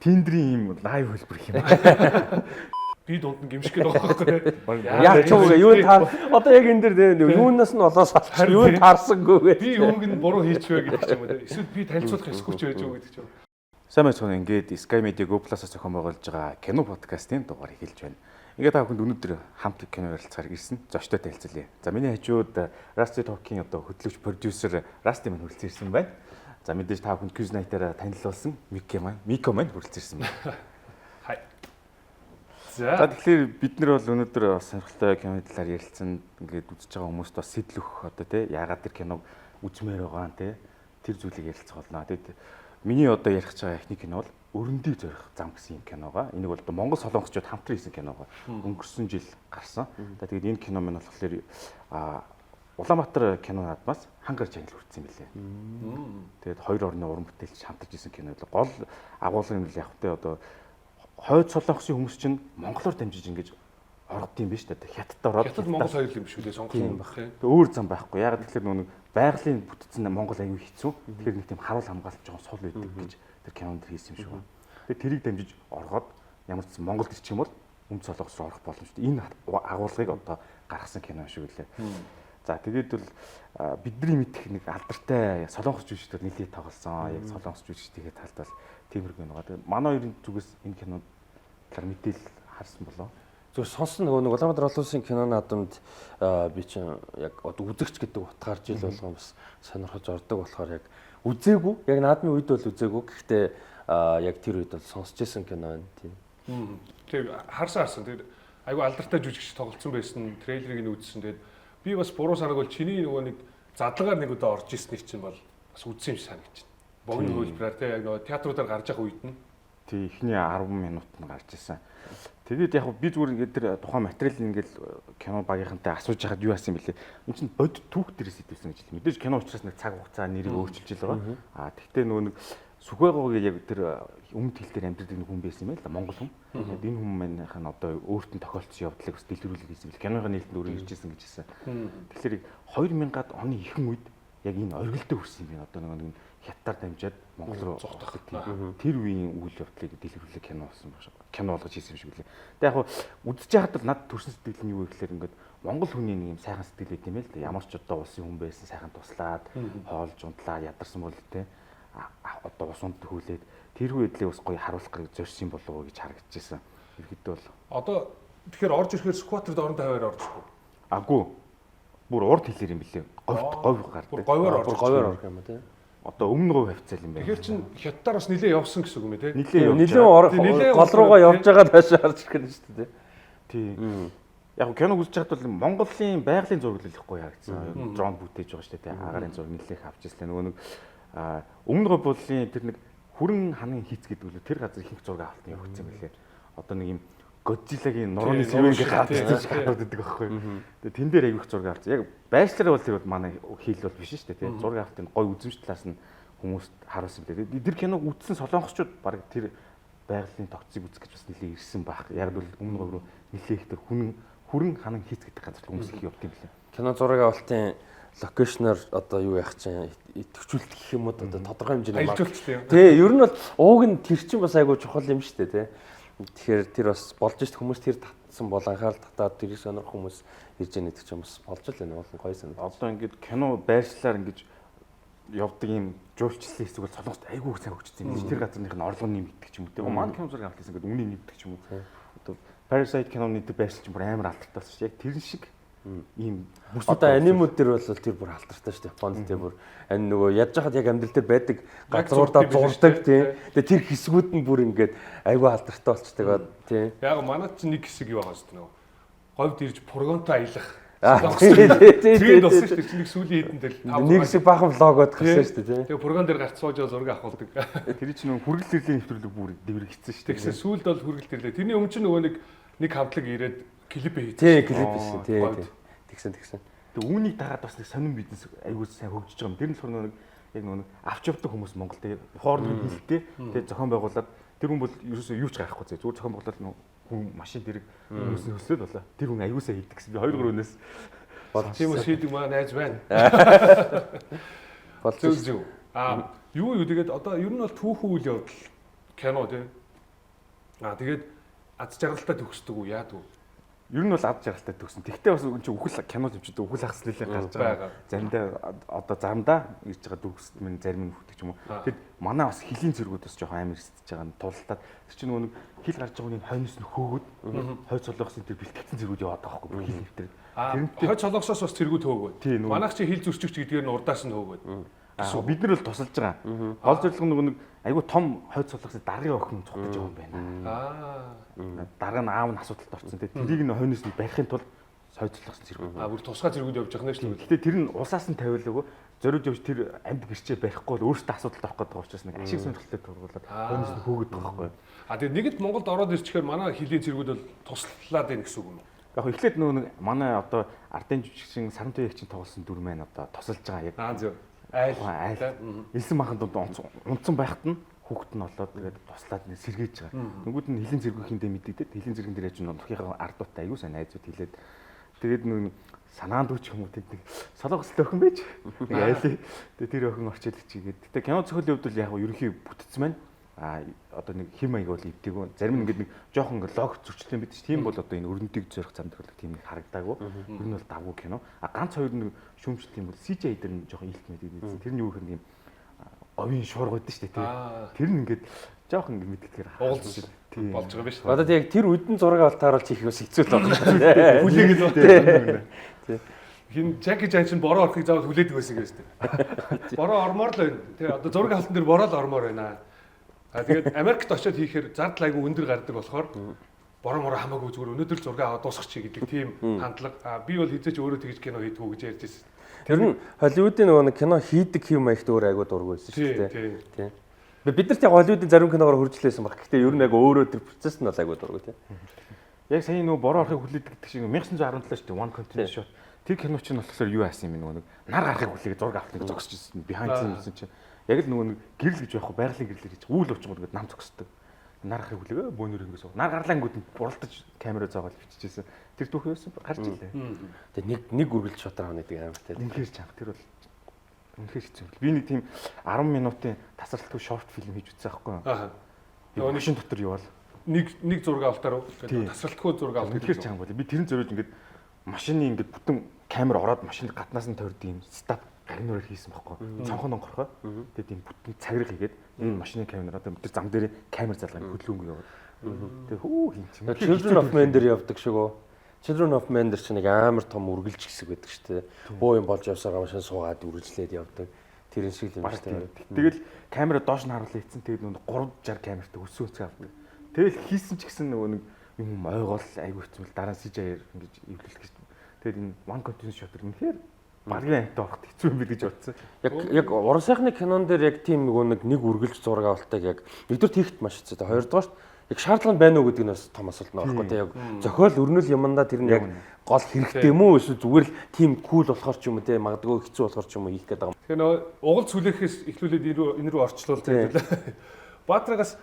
Tinder-ийн юм live хөлбөр гэх юм аа. Би дунд нь гимших гээд байгаа байхгүй тий. Яг ч юм уу юу таар одоо яг энэ дэр тий юунаас нь болоос алчих юу таарсангүй гэ. Би юуг нь буруу хийчихвэ гэдэг ч юм уу тий. Эсвэл би танилцуулах ёсгүй ч байж уу гэдэг ч юм. Сайн байцгаана, ингээд Sky Media Go Plus-аас зохион байгуулж байгаа кино подкастын дугаар эхэлж байна. Ингээд та бүхэнд өнөөдөр хамт кино ярилцахаар ирсэн зочтой танилцлаа. За, миний хажууд Rusty Talk-ийн одоо хөтлөгч, продюсер Rusty маань хүрэлцэн ирсэн байна. За, мэдээж та бүхэнд Quiz Night-аараа танилцуулсан Miko маань, Miko маань хүрэлцэн ирсэн байна. Хай. За, За, тэгэхээр бид нар бол өнөөдөр бас сонирхолтой киноны талаар ярилцсан, ингээд үзэж байгаа хүмүүст бас сэтэл өгөх, одоо тий, яагаад тэр киног үзмээр байгаа юм, тий, тэр зүйлийг ярилцах болно. Тэгээд миний одоо ярих гэж байгаа эхний кино бол "Өрөндийг зорих зам" гэсэн юм киногоо. Энийг бол одоо Монгол солонгосчууд хамтран хийсэн киногоо. Өнгөрсөн жил гарсан. За, тэгээд энэ кино маань болохоор Улаанбаатар кино наадмаас хангар чанал хүртсэн юм билээ. Тэгээд хоёр орны уран бүтээлч хамтарч хийсэн кино. Гол агуулгын нь л яг тэ одоо хойд солонгосын хүмүүс чинь монголоор дамжиж ингэж оргод юм биш үү? Хятадд ороод Хятад Монгол соёл юм шүү дээ, сонгосон юм баг тий. Тэгээ өөр зам байхгүй. Яг тэгэхээр нөгөө нэг байгалийн бүтцэн Монгол аюу хэцүү. Тэгэхээр нэг тийм харуул хамгаалалт жоохон сул байдаг гэж тэр кинонд хийсэн юм шиг байна. Тэгээ тэрийг дамжиж оргоод ямар ч байсан Монголд ирчих юм бол өмд солонгос руу орох боломжтой. Энэ агуулгыг одоо гаргасан кино шиг үлээ. За, тэгээд бол бидний мэдэх нэг алдартай солонгос жүжигчдүүд нэлээд тоглосон. Яг солонгос жүжигчдийн талд бол тиймэрхүү нэг. Тэгээд манай хоёрын зүгээс энэ кинонд талаар мэдээлэл харсан болоо. Зүгээр сонсон, нөгөө нэг Улаанбаатар олон улсын кино наадамд би чинь яг одоо үзэгч гэдэг утгаар жил болгон бас сонирхож ордог болохоор яг үзээгүй. Яг наадмын үед бол үзээгүй. Гэхдээ яг тэр үед бол сонсч байсан кино байна тийм. Тэг харсан харсан. Тэгээд айгу алдартай жүжигч тоглолцсон байсан. Трейлерыг нь үзсэн. Тэгээд би бас буруу санааг бол чиний нөгөө нэг задлагаар нэг удаа орж ирснийг чинь бол бас үзсэн юм шиг санагдаж байна. Богино хөлбраар тий, яг нөгөө театруудаар гарч явах үед нь. Тий, эхний 10 минут нь гарч ирсэн. Тэгээд яг би зүгээр ингээд тэр тухайн материал ингээд кино багийнхантай асууж хахад юу асан бэлээ. Энд чинь бодит түүх дээрээс идэвсэн гэж хэлээ. Мэдээж кино учраас нэг цаг хугацаа, нэрийг өөрчилж л байгаа. Аа, тэгтээ нөгөө нэг Сүхбайгоо яг тэр өмнөд хил дээр амьдардаг нэг хүн байсан юм байна л да, Монгол хүн. Тэгээд энэ хүн манайх нь одоо өөрт нь тохиолдсон явдлыг бас дэлгэрүүлэг хийсэн бэл. Киноны нээлтэнд өөрөө ирж исэн гэж хэлсэн. Тэгэхээр 2000-ад оны ихэнх үед яг энэ оргилдоо хүрсэн юм байна. Одоо нэг хятадаар дамжаад Монгол руу зугтах. Тийм. Тэр үеийн үйл явдлыг дэлгэрүүлэг кино болсон баг. Кино болгож хийсэн юм шиг үлээ. Тэгээ яг үзэж байхад бол над төрсэн сэтгэл нь юу вэ гэхээр ингээд Монгол хүний нэг юм сайхан сэтгэл байт юм байл л да. Ямар ч одоо улсын хүн байсан сайхан туслаад, хоолж унтлаа, ядарсан бол те одоо ус унд хүлээд тэрхүү хэдлээ бас гоё харуулах гэж зорьсон болов уу гэж харагдчихсан. Ерхэд бол Одоо тэгэхээр орж ирэхээр Сүхбаатарт орон тавиар орж ирэх үү? Аггүй. Бүр урд хэлээр юм билээ. Говьт говь Бүр гардаг. говьор орж. Бүр говьор орох юм а тий. Одоо өмнө говь хавцаал юм байна. Тэгэхээр чин хятадаар бас нилээ явсан гэсэн үг юм тий. Нилээ явж Нилээн байгаа. Тий, нилээн гол руугаа явж байгаа таашаа харж ирэх нь шүү дээ. Тий. Яг кино үзэж байхад бол Монголын байгалийн зураг л ихгүй харагдсан. Дрон бүтээж байгаа шүү дээ. Агарын зураг нилээх авч ирсэн. Нөгөө нэг өмнө говь буллын тэр нэг хүрэн ханын хийц гэдэг үлээ, тэр газар ихэнх зураг авалт явагдсан юм билээ. Одоо нэг юм Годзиллагийн нурууны Тий, сэвэн нуруу шиг, гараад тий, ирсэн шиг тий. харагдаад байдаг байхгүй. Тэгээ тэн дээр аягүй их зураг авсан. Яг байршлаар бол тэр бол манай хийл бол биш шүү дээ. Тий. Зураг авалтын гой үзэмж талаас нь хүмүүст харуулсан билээ. Тэгээд тэр киног үзсэн солонгосчууд баг тэр байгалийн тогтцыг үзэх гэж бас нэлээ ирсэн байх. Яг л өмнө говь руу нэлээ их тэр хүн хүрэн ханан хийц гэдэг газар хүмүүс их явд юм билээ. Кино зураг авалтын location оор одоо юу яах чинь идэвхжүүлэлт гэх юм уу, одоо тодорхой хэмжээний Аялжуулт тийм. Тий, ер нь бол ууг нь тэр чинь бас айгүй чухал юм шүү дээ, тий. Тэгэхээр тэр бас болж шít, хүмүүс тэр татсан бол анхаарал татаад тэрийг сонирх хүмүүс ирж яах гэдэг чинь бас болж л байна. Уул нь гоё санагдаж. Одоо ингээд кино байршлаар ингэж явдаг юм жуулчлалын хэсэг бол солонгост айгүй сайн хөгжсөн юм. Тэр газарных нь орлого нэмэгдэх ч юм уу. Тэгээ манай кино зураг авалт хийсэн гэдэг үнэ нэмэгдэх ч юм уу. Одоо Parasite киноны тэр байршил чинь бүр амар алдартай болсон шүү. Яг тэрэн шиг ийм бүсүүд Одоо анимууд дээр бол тэр бүр алдартай шүү дээ. Японд тэр бүр ань нөгөө ядж хахад яг амьдрал дээр байдаг газруудаа зурдаг юм зурдаг шүү тий. дээ. Тэгээ тэр хэсгүүд нь бүр ингээд айгүй алдартай болчдаг тий. Яг манад чинь нэг хэсэг юу байгаа юм нөгөө говьд ирж пургонтой аялах. Аа, тий, тий, тий, Тэр болсон тий. шүү дээ. Чи нэг сүүлийн хэдэн дээр Нэг хэсэг баахан vlog оод гарсан шүү дээ тий. Тэгээ пургон дээр гарч сууж зураг авахулдаг. Тэр чинь нөгөө хүргэл тэрлийн нэвтрүүлэг бүр дэврэгдсэн шүү дээ. Тэгсэн сүүлд бол хүргэлт ирлээ. Тэрний өмнө чинь нөгөө нэг нэг хамтлаг ирээд клип хийсэн. Тий, клип хийсэн тий. Говьд. Тий. Тэгсэн тэгсэн. Тэгээ үүнийг дагаад бас нэг сонин бизнес айгүй сайн хөгжиж байгаа юм. Тэр нь болохоор нөгөө нэг яг нөгөө нэг авч явдаг хүмүүс Монгол тэгээ хооронд хилтэй тэгээ зохион байгуулад тэр хүн бол ерөөсөө юу ч гарахгүй зэ. Зүгээр зохион байгуулаад нөгөө хүн машин тэрэг хүмүүс нь хөслөөд болоо. Тэр хүн айгүй сайн хийдэг гэсэн. Би 2 3 хүнээс Тийм үү, шийдэг маа найз байна. Болж Зөв зөв. Аа, юу юу тэгээд одоо ер нь бол түүхэн үйл явдал кино тий. Аа тэгээд аз жаргалтай төгсдөг үү яадаг вэ? Ер нь бол ад жаргалтай төгсөн. Тэгтээ бас энэ чинь үхэл кино юм чи үхэл хагас нэлээд гарч байгаа. Заримдаа одоо заримдаа ирж байгаа дүрсэд минь зарим нь хүрдэг ч юм уу. Тэгэд манай бас хөлийн цэргүүд бас жоохон амар эсдэж байгаа нь тултаад тэр чинь нөгөө нэг хил гарч байгаа хүний хойноос нь хөөгөөд хойд солонгосын тэр бэлтгэсэн цэргүүд яваад байгаа байхгүй хил нэвтрээд. Тэрнтэй хойд солонгосоос бас цэргүүд хөөгөөд. Манайх чи хил зөрчигч гэдгээр нь урдаас нь хөөгөөд. Бид нар бол тусалж байгаа. Гол зорилго нөгөө нэг айгүй том хойд солонгосын даргын охин цухтаж байгаа юм байна. Дарга нь аав нь асуудалд орсон. Тэгээ тэрийг нь хойноос нь барихын тулд хойд солонгосын цэргүүд. Бүр тусгай цэргүүд явж байгаа юм шүү дээ. Гэтэ тэр нь улсаас нь тавиулаагүй зориуд явж тэр амьд гэрчээ барихгүй бол өөрөөсөө асуудалд орох гэдэг учраас нэг ашиг сонирхолтой тургуулад хойноос нь хөөгöd байгаа байхгүй. Тэгээ нэгд Монголд ороод ирчихээр манай хөлийн цэргүүд бол туслаад байна гэсэн үг юм уу? Яг эхлээд нөгөө нэг манай одоо ардын жүжигчин Саран Туягчин тоглосон дүр маань одоо тусалж байгаа яг. Зөв. Айл. Элсэн махан дунд унтсан байхад нь хүүхэд нь олоод тэгээд туслаад нэг сэргээж байгаа. Нөгөөд нь хөлийн цэргийнхээ мэдэгдээд хөлийн цэргэн дээр яж нутгийнхаа ардуудтай аягүй сайн найзууд хэлээд тэгээд нэг санаанд үуч юм уу тэнд нэг солонгос охин байж нэг айлын тэгээд тэр охин орчуулж чигээд. Гэтэ кино зохиолын хувьд бол яг ерөнхий бүтц маань одоо нэг хэм маяг бол эвдэггүй. Зарим нь ингээд нэг жоохон ингээд логик зөрчлөн бид ч тийм бол одоо энэ өрөндийг зорих зам тохиолдох тийм нэг харагдаагүй. Ер нь бол давгүй кино. Ганц хоёр нэг шүүмжлэлт юм бол CGI дээр нь жоохон илт мэдэгдсэн. Тэр нь юу гэхээр юм говийн шуурга өгдөн шүү дээ тий. Тэр нь ингээд жоохон ингээд мэдгэдгээр уулзаж болж байгаа юм биш. Одоо яг тэр үдэн зураг авалтаар бол хийх бас хэцүү л байна. Хүлээгээд л тий. Хин Жаки Чан чинь бороо орохыг заавал хүлээдэг байсан гэж дээ. Бороо ормоор л байна. Тий одоо зураг авалтан дээр бороо л ормоор байна. Тэгээд Америкт очиод хийхээр зардал айгүй өндөр гардаг болохоор бороо мороо хамаагүй зүгээр өнөөдөр л зураг аваад дуусгачих гэдэг тийм хандлага. Би бол хизээч өөрөө тэгж кино хийдгүү гэж ярьж байсан. Тэр нь Холливуудын нөгөө нэг кино хийдэг хэм маягт өөр айгүй дургүй байсан шүү дээ. Тий. Бид нарт яг Холливуудын зарим киногоор хөржлээсэн баг. Гэхдээ ер нь яг өөрөө тэр процесс нь бол айгүй дургүй тий. Яг сая нөгөө бороо орохыг хүлээдэг гэдэг шиг 1917 шүү дээ. One Continuous Shot. Тэр кино чинь болохоор юу яасан юм бэ нөгөө нэг нар гарахыг хүлээгээ зураг авах нэг зогсож ирсэн. Behind the scenes чинь яг л нөгөө нэг гэрэл гэж байхгүй байгалийн гэрлэр хийж үүл уучгууд ингээд нам зогсдог. Нар гарахыг хүлээгээ бөөнөр ингээд суу. Нар гарлаа ангууд нь буралдаж камера зоогоол бичижсэн. Тэр түүх юусэн гарч илээ. Тэгээ нэг нэг үргэлж шотор авна гэдэг амар тий. Үнэхээр чанга тэр бол үнэхээр хэцүү. Би нэг тийм 10 минутын тасралтгүй шорт фильм хийж үзсэн байхгүй юу? Аа. Нөгөө машин дотор яваал. Нэг зураг авалтаар тасралтгүй зураг авалт. Үнэхээр чанга бол. Би тэрэн зориулж ингээд машины ингээд бүтэн камер ороод машины гаднаас нь тойрдог юм стап гарнуураар хийсэн байхгүй. Цонхон онгорхой. Тэгээд тийм бүтэн цагираг хийгээд энэ машины камер одоо тэр зам дээр камер залгаа хөдөлгөөнгөө яваад. Тэгээд хүү хин чинь. Children of Men дээр явдаг шиг үү? Children of Men дээр чинь нэг амар том үргэлж хэсэг байдаг шүү дээ. Буу юм болж явсараа машин суугаад үргэлжлээд явдаг. Тэрэн шиг л юм шүү дээ. Тэгэл камера доош нь харуулсан хийцэн тэгээд нөгөө 360 камертай өссөн өсгөө авдаг. Тэгэл хийсэн ч гэсэн нөгөө нэг юм ойгоол айгүй хэцүү л дараа нь CGI ингэж эвлүүлэх гэж. Тэгээд энэ one continuous shot үнэхээр багийн амт ороход хэцүү юм би гэж бодсон. Яг уран сайхны кинон дээр яг тийм нөгөө нэг үргэлж зураг авалтайг яг нэгдүгээр тийхт маш хэцүү. Хоёрдугаарт яг шаардлага нь байна уу гэдэг нь бас том асуулт наа байхгүй тий. Яг зохиол өрнөл юмдаа тэр нь яг гол хэрэгтэй юм уу эсвэл зүгээр л тийм кул болохоор ч юм уу тий магадгүй хэцүү болохоор ч юм уу хийх гээд байгаа юм. Тэгэхээр нөгөө угал сүлээхээс эхлүүлээд энэ рүү орчлуул тий. Баатрагаас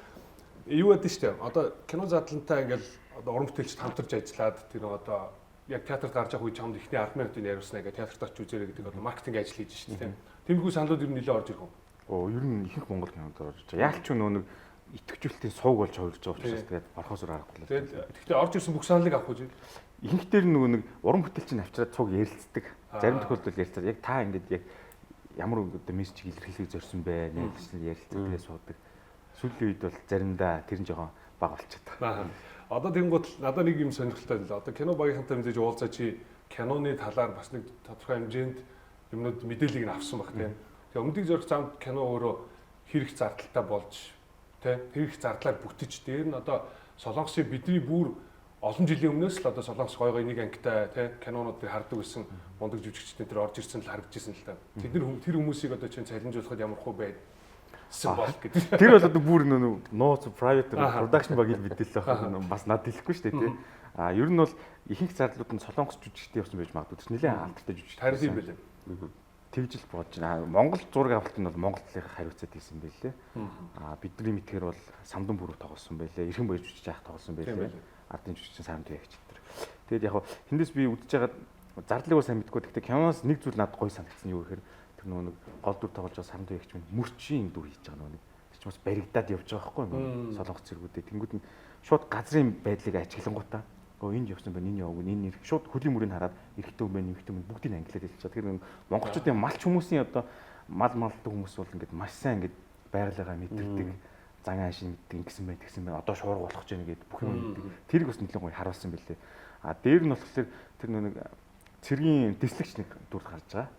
юу байдэн штэ. Одоо кино задлантай ингээл одоо уран бүтээлчд хамтарч ажиллаад тэр нөгөө одоо яг театрт гарч явах үе чамд ихний 10 минутын яриулснаа гэх театрт очиж үзээрэй гэдэг одоо маркетинг ажил хийж шин тийм. Тиймэрхүү саналууд ер нь нэлээд орж ирэх үү? Оо ер нь ихэнх Монгол кинонд орж байгаа. Яг ч нөгөө нэг итгэжүүлэлтийн сувг болж хувирж байгаа учраас тэгээд орохоос өөр аргагүй л. Тэгээд гэхдээ орж ирсэн бүх саналыг авах үү? Ихэнх дээр нөгөө нэг уран бүтээлч нь авчираад цуг ярилцдаг. Зарим тохиолдолд ярилцаад яг та ингээд яг ямар одоо мессежийг илэрхийлэхийг зорьсон бэ? Нэрлэлсэн ярилцдаг тэгээд суудаг. Сүүлийн үед бол заримдаа тэр нь жоохон бага болчиход байгаа. Одоо тэгэнгүүт надад нэг юм сонирхолтой л одоо кино багийнхантай мэдээж уулзаа чи киноны талаар бас нэг тодорхой хэмжээнд юмнууд мэдээллийг нь авсан баг тийм. Тэгээ өмнөдийг зорих замд кино өөрөө хэрэг зардалтай болж тийм хэрэг зардлаар бүтэж дээр нь одоо Солонгосын бидний бүр олон жилийн өмнөөс л одоо Солонгос гой гой нэг ангитай тийм кинонууд дээр хардаг байсан мундаг жүжигчдийн тэр орж ирсэн л харагдаж ирсэн л та. Тэд нар тэр хүмүүсийг одоо чинь цалинжуулахад ямар хөө байд бол гэдэг. Тэр бол одоо бүр нууц private production багийн мэдээлэл байх бас над хэлэхгүй шүү дээ тий. А ер нь бол ихэнх зардлууд нь Солонгос жүжигчтэй явсан байж магадгүй. Тэр нэлээд алдартай жүжигч. Харин юм байлээ. Тэгж л бодож байна. Монгол зураг авалт нь бол Монгол талынхаа хариуцаад хийсэн байлээ. А бидний мэдхээр бол Самдан бүрүү тоглосон байлээ. Эрхэн баяр жүжигч яах тоглосон байлээ. Ардын жүжигчин Саран Туягч энэ төр. Тэгээд яг тэндээс би үдчихэж байгаад зардлыг бол сайн мэдгүй. Гэхдээ киноноос нэг зүйл надад гоё санагдсан юу гэхээр тэр нөгөө нэг гол дүр тоглож байгаа Саран Туягч минь мөрчийн дүр хийж байгаа нөгөө нэг. Тэр ч бас баригдаад явж байгаа байхгүй юу? Солонгос цэргүүдээ. Тэнгүүд нь шууд газрын байдлыг ажиглангуудаа энд явсан байна, энэ яваагүй, энэ нэр шууд хөлийн мөрийг хараад эрэгтэй хүн байна, эмэгтэй хүн бүгдийг англиар хэлж байгаа. Тэгэхээр монголчуудын малч хүмүүсийн одоо мал малдаг хүмүүс бол ингээд маш сайн ингээд байгалигаа мэдэрдэг, зан аашин мэддэг, ингэсэн байна, тэгсэн байна. Одоо шуурга болох гэж байна гэдэг бүх юм мэддэг. Тэрийг бас нэлээд гоё харуулсан байлээ. А дээр нь болохоор тэр нэг цэргийн дэслэгч нэг дүр гарч байгаа.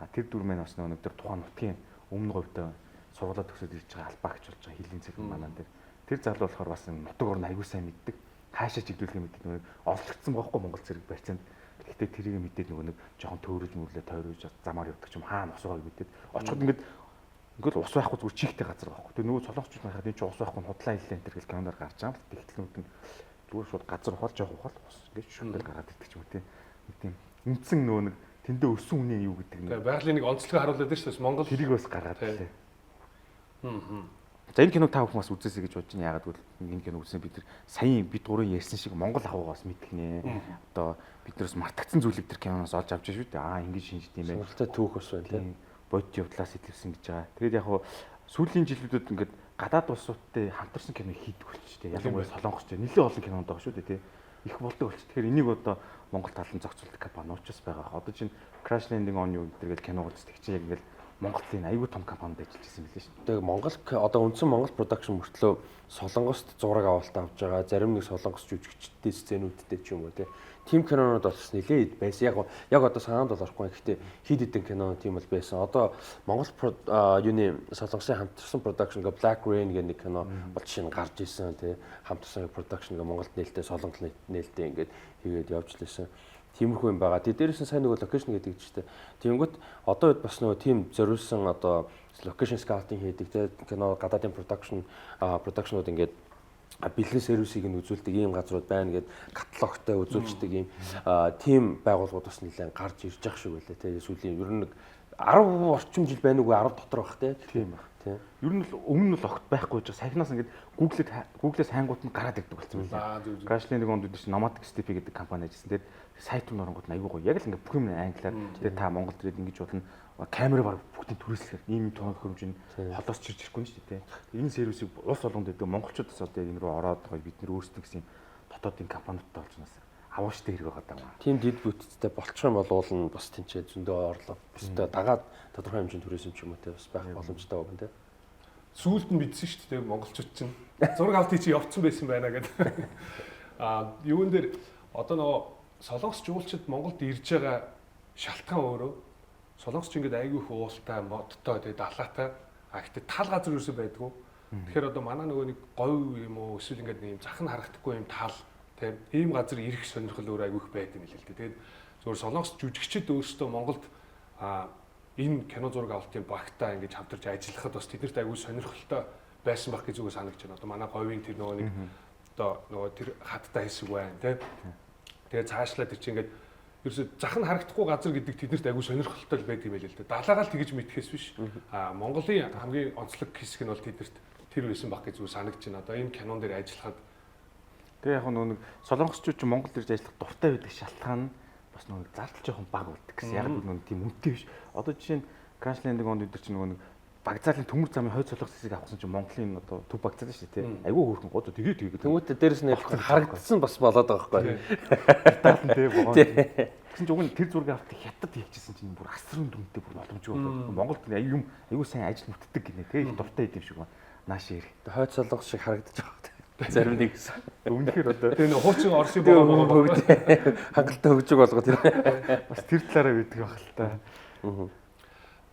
А тэр дүр маань бас нэг тэр тухайн нутгийн өмнө говьтой сургуулаа төгсөөд ирж байгаа албаагч болж байгаа хилийн цэрэг манан дээр. Тэр залуу болохоор бас нутаг орн аягүй сайн мэддэг. Хаашаа чиглүүлэх юм мэддэг, нөгөө олдогдсон байхгүй Монгол цэрэг барьцаанд. Гэхдээ тэрийг мэдээд нөгөө нэг жоохон төөрөж мөрлөө тойрож замаар явдаг ч юм хаана ус байгааг мэдээд очиход ингээд ус байхгүй зүгээр чигтэй газар байхгүй. Тэгээ нөгөө солонгочууд харахад энэ чинь ус байхгүй худлаа хэллээ энэ төр гэл киноноор гарч байгаа юм. Тэгтэл нь зүгээр шууд газар ухаал жоох ухаал ус ингээд шүмбэл гараад ирдэг ч юм уу тийм. Нэг тийм үндсэн нөгөө нэг тэндээ өссөн үнэ юу гэдэг нь. Байгалийн нэг онцлог харуулдаг шүү дээ. Монгол тэрийг бас гаргаад ирлээ. За энэ киног та бүхэн бас үзээсэй гэж бодож байна. Яагаад гэвэл энэ киног үзсэн бид нар саяын бид гурын ярьсан шиг Монгол ахуйгаа бас мэдэх нэ. Одоо бид нараас мартагдсан зүйлийг тэр киноноос олж авч шүү дээ. Аа ингэж шинждэг юм байна. Сонирхолтой түүх бас байна тийм. Бодит явдлаас сэтэлсэн гэж байгаа. Тэгээд яг хуу сүүлийн жилүүдэд ингээд гадаад улсуудтай хамтарсан кино хийдэг болчих тийм. Ялангуяа Солонгос тийм. Нэлээд олон кинонд байгаа шүү дээ тийм. Их болдог болчих. Тэгэхээр энийг одоо Монгол талын зохицуулдаг компаниуд ч бас байгаа. Одоо чинь Crash Landing on You гэдэг кино үздэг чинь яг ингээд Монголын аюул том компанид ажиллаж байсан билээ шүү. Тэгээ Монгол одоо үндсэн Монгол production мөртлөө Солонгост зураг авалт авч байгаа. Зарим нэг Солонгос жүжигчдтэй сценүүдтэй ч юм уу тий. Тим кинонууд бол бас нэлээд байсан. Яг одоо санаанд бол орохгүй. Гэхдээ хид хідэн кино тийм бол байсан. Одоо Монгол юуны Солонгосын хамтарсан production гэ Black Rain гэх нэг кино бол жишээ нь гарч исэн тий. Хамтарсан production гэ Монголд нээлттэй, Солонгос нээлттэй ингээд хийгээд явж лээсэн. Тиймэрхүү юм байгаа. Тэгээ дээрээс нь сайн нөгөө location гэдэг чинь тэ. Тэнгүүт одоо үед бас нөгөө тийм зориулсан одоо location scouting хийдэг тэ кино гадаадын production-ууд ингээд бэлэн сервисийг нь үзүүлдэг ийм газрууд байна гэд каталогтой үзүүлждэг ийм тийм байгууллагууд бас нэлээд гарч ирж байгаа шиг байлаа тэ. Сүүлийн ер нь нэг 10 орчим жил байна уугүй 10 дотор байх тэ. Тийм байх. Тийм. Ер нь л өмнө нь л огт байхгүй ч сахинаас ингээд Google-ээс хайнгууд нь гараад ирдэг болсон юм лээ. Crash Landing on You чинь Nomadic Steppe гэдэг компани ажилласан. Тэгээд сайт руу оронгууд нь аягүй гоё. Яг л ингээд бүх юм англиар. Тэгээд та Монголд ирээд ингэж болно. Камера баг бүгдийг түрээслэхээр ийм тоо хөрөмж нь холоос чирч ирэхгүй нь шүү дээ. Энэ сервисийг улс болгонд өгдөг монголчууд бас одоо энэ рүү ороод гоё бид нэр өөрсдөө гэсэн дотоодын компаниудтай болж нас авууштай хэрэг байгаа даа. Тийм дэд бүтцтэй болчих юм бол уул нь бас тэнцээ зөндөө орлого бусдаа дагаад тодорхой хэмжээнд түрээсэн ч юм уу те бас байх боломжтой байна те. Сүүлд нь мэдсэн шүү дээ монголчууд чинь зураг авалтыг чи явцсан байсан байна гэдэг. Аа юун дээр одоо нөгөө солонгос жуулчид Монголд ирж байгаа шалтгаан өөрөө солонгос ч ингээд айгүй их уултай, модтой, тэгээ далаатай. А гэхдээ тал газар юусэн байдгүй. Тэгэхээр одоо манай нөгөө нэг говь юм уу эсвэл ингээд нэг юм зах нь харагдахгүй юм тал тийм ийм газар ирэх сонирхол өөр айгүй их байд юм лээ л дээ. Тэгээд зөвхөн солонгос жүжигчид өөрсдөө Монголд энэ кино зураг авалтын багтаа ингэж хамтарч ажиллахад бас тэднэрт айгүй сонирхолтой байсан байх гэж зүгээр санагдаж байна. Одоо манай говийн тэр нөгөө нэг одоо нөгөө тэр хаттай хэсэг байна тийм. Тэгээ цаашлаа тэр чинь ингээд ерөөсө зах нь харагдахгүй газар гэдэг тэднэрт айгүй сонирхолтой л байдаг юм байл л дээ. Далаагаал тэгж мэдхээс биш. А Монголын хамгийн онцлог хэсэг нь бол тэднэрт тэр байсан байх гэж зүгээр санагдаж байна. Одоо энэ кинон дээр ажиллахад тэгээ яг нөгөө нэг солонгосчууд чинь Монгол ирж ажиллах дуртай байдаг шалтгаан нь бас нөгөө зардал жоохон бага байдаг гэсэн. Яг нөгөө тийм үнэтэй биш. Одоо жишээ нь Crash Landing on You чинь нөгөө нэг багзаалын төмөр замын хойд солонгос хэсгийг авахсан чинь Монголын одоо төв багзаал шүү дээ тий. Айгүй хөөрхөн гоо тэгээ тэгээ. Тэнгүүтээ дээрэс нь харагдсан бас болоод байгаа байхгүй. Даалан тий вогоон. Тэгсэн чинь уг нь тэр зургийг авах хятад хийчихсэн чинь бүр асрын дүнтэй бүр боломжгүй болоод Монголд аюу юм айгүй сайн ажил бүтдэг гинэ тий. Их дуртай идэм шиг байна. Нааш ирэх. Хойд солонгос шиг харагдаж байгаа. Зарим нэг гэсэн. Өмнөхөр одоо тэгээ нэг хуучин Оросын богоо хангалттай хөгжиг болгоо тэр. Бас тэр талаараа байдаг байх л та.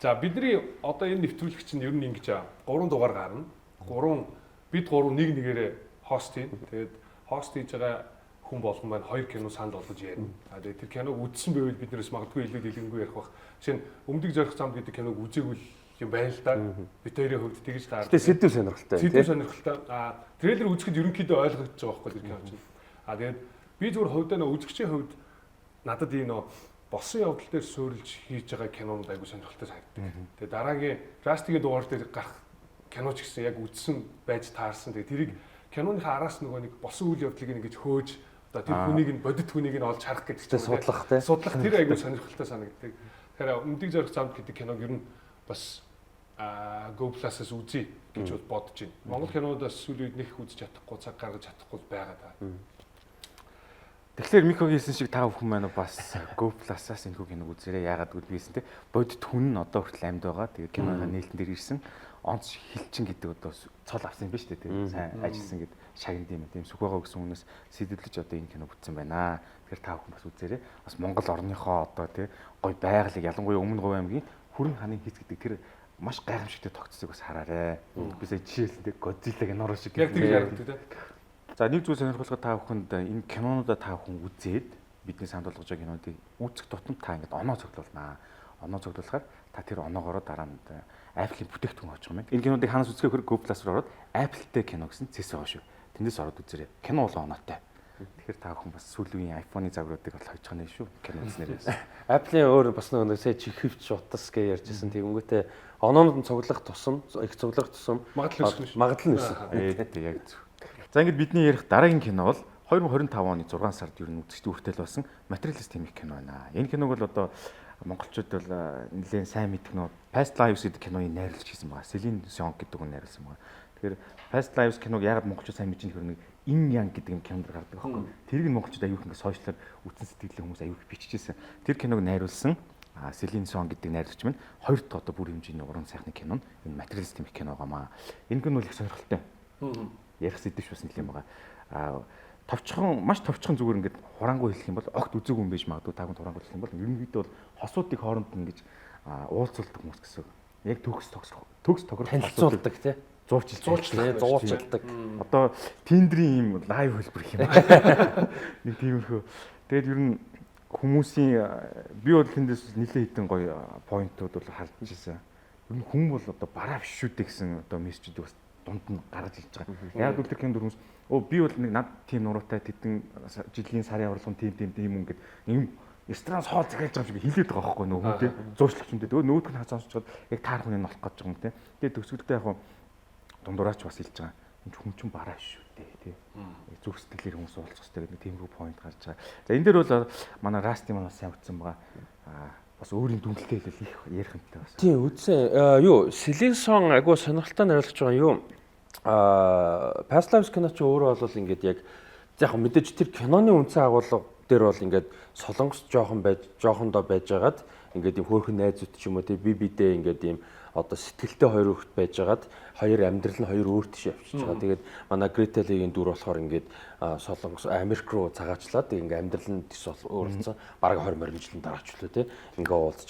За бидний одоо энэ нэвтрүүлэг чинь ер нь ингэж 3 дугаар гарна. 3 бид 3 нэг нэгээрээ хост хийн. Тэгээд хост хийж байгаа хүн болгон маань 2 кино санал болгож ярина. А тэгээд тэр киног үзсэн байвал бид нэрээс магадгүй илүү дэлгэнгүй ярих бах. Жишээ нь Өмдөг зорих замд гэдэг киног үзээгүй юм байна л да. Бид хоёрын хувьд тэгж таарна. Гэтэ сэдв сонирхолтой. Сэдв сонирхолтой. А трейлер үзэхэд ерөнхийдөө ойлгогдож байгаа байхгүй тэр кино чинь. А тэгээд би зүгээр хувьдаа нөө үзэгчийн хувьд надад ийм нөө болсон явдал дээр суурилж хийж байгаа кинонууд айгүй сонирхолтой санагддаг. Тэгээ дараагийн Rusty-гийн дугаар дээр гарах кино ч гэсэн яг үзсэн байж таарсан. Тэгээ тэрийг киноныхаа араас нөгөө нэг болсон үйл явдлыг ингэж хөөж одоо тэр хүнийг нь бодит хүнийг нь олж харах гэдэг чинь судлах тий. Судлах тэр айгүй сонирхолтой санагддаг. Тэгэхээр Өмдөг зорих замд гэдэг киног ер нь бас Go Plus-аас үзье гэж бол бодож байна. Монгол кинонуудаас сүүлийн үед нэх үзэж чадахгүй, цаг гаргаж чадахгүй байгаа даа. Тэгэхээр Микогийн хэлсэн шиг та бүхэн маань бас Go Plus-аас энэхүү киног үзээрэй. Яагаад гэвэл би хэлсэн те бодит хүн нь одоо хүртэл амьд байгаа. Тэгээд киноны нээлтэн дээр ирсэн онц хилчин гэдэг одоо цол авсан юм ба шүү дээ. Тэгээд сайн ажилласан гэд шагнад юм. Тийм сүх байгаа гэсэн хүнээс сэдвлэж одоо энэ кино бүтсэн байна. Тэгэхээр та бүхэн бас үзээрэй. Бас Монгол орныхоо одоо тий гой байгалыг ялангуяа өмнө Говь аймгийн Хүрэн ханы хийц гэдэг тэр маш гайхамшигтай тогтцыг бас хараарэ. Би сая жишээлэн тий Годзилла кино шиг Яг тэгж харагддаг тий. За нэг зүйл сонирхолтой та бүхэнд энэ кинонуудаа та бүхэн үзээд бидний санд болгож байгаа кинонуудыг үзэх тутамд та ингээд оноо цуглуулнаа. Оноо цуглуулахаар та тэр оноогоороо дараа нь Apple-ийн бүтээгдэхүүн авчих юм байна. Энэ кинонуудыг ханаас үзэхээр Go Plus руу ороод Apple-тэй кино гэсэн цэс байгаа шүү. Тэндээс ороод үзээрэй. Кино бол оноотой. Тэгэхээр та бүхэн бас сүүлийн үеийн iPhone-ы загваруудыг бол хожих нь шүү. Кино үзснээрээс. Apple-ийн өөр бас нэг сая чихвч утас гэж ярьжсэн. Тэгэнгүүтээ оноонууд нь цуглах тусам, их цуглах тусам магадлал өснө шүү. Магадлал нь өснө. Ээ яг зөв. За ингээд бидний ярих дараагийн кино бол 2025 оны 6 сард ер нь үзэгчдийн хүртэл болсон Materialist хэмээх кино байна. Энэ киног бол одоо монголчууд бол нэлээд сайн мэдэх нөө Past Lives гэдэг киноны найруулагч хийсэн байгаа. Celine Song гэдэг хүн найруулсан байгаа. Тэгэхээр Past Lives киног яагаад монголчууд сайн мэдж байгаа нөхөр нэг Ин Yang гэдэг юм кинонд гардаг байхгүй. Тэрийг нь монголчууд аюух ингээд сошиалар үтсэн сэтгэлээ хүмүүс аюух биччихсэн. Тэр киног найруулсан Celine Song гэдэг найруулагч минь хоёр дахь одоо бүр хэмжээний уран сайхны кино нь энэ Materialist хэмээх кино байгаамаа. Энэ кино бол их сонирхолтой. Ярих сэдвч бас нэлээд байгаа. Товчхон маш товчхон зүгээр ингээд хураангуй хэлэх юм бол огт үзээгүй юм байж магадгүй та бүхэнд хураангуй хэлэх юм бол ерөнхийдөө бол хосуудыг хооронд нь ингэж уулзуулдаг хүмүүс гэсэн. Яг төгс төгс тохирох танилцуулдаг тий. Зуучилдаг. Зуучилдаг. Одоо Tinder-ийн ийм лайв хөлбөр юм. Нэг тиймэрхүү. Тэгээд ер нь хүмүүсийн би бол тэндээс нэлээд хитэн гоё поинтууд бол харж ирсэн. Ер нь хүн бол одоо бараа биш шүү дээ гэсэн одоо мессежүүдийг бас дунд нь гаргаж ирж байгаа. Яг л тэр кинонд хүмүүс би бол нэг над тийм нуруутай тэдэн жилийн сарын авралгын тийм тийм тийм юм гээд юм ресторан хоол захиалж байгаа юм шиг хэлээд байгаа байхгүй нөгөө хүн тий. Зуурчлагч юм тий. Тэгээ нөгөөх нь хаа сонсчоод яг таарах хүний нолох гэж байгаа юм тий. Тэгээ төгсгөлдөө яг дундураач бас хэлж байгаа. Энэ хүн чинь бараа шүү дээ тий. Зүрх сэтгэлээр хүмүүс уулзах хэрэгтэй гэдэг тиймэрхүү point гарч байгаа. За энэ дээр бол манай Расти маань бас сайн утсан байгаа. Бас өөрийн дүнэлтээ хэлэл их ярих юмтай бас. Тийм үдсэн. Юу Celine Song айгуу сонирхолтой найруулагч байгаа юу? Past Lives кино чи өөрөө бол ингээд яг яг мэдээж тэр киноны үндсэн агуулга дээр бол ингээд солонгос жоохон байж жоохондоо байжгаад ингээд юм хөөрхөн найзууд ч юм уу тий би бидээ ингээд юм одоо сэтгэлтэй хоёр хүүхэд байжгаад хоёр амьдрал нь хоёр өөр тийш явчихж байгаа. Тэгээд манай Greta Lee-ийн дүр болохоор ингээд солонгос Америк руу цагаачлаад тэгээд ингээд амьдрал нь тийш өөрлөсөн. Бараг 20 морин жилийн дараа ч үлээ тий ингээд уулзж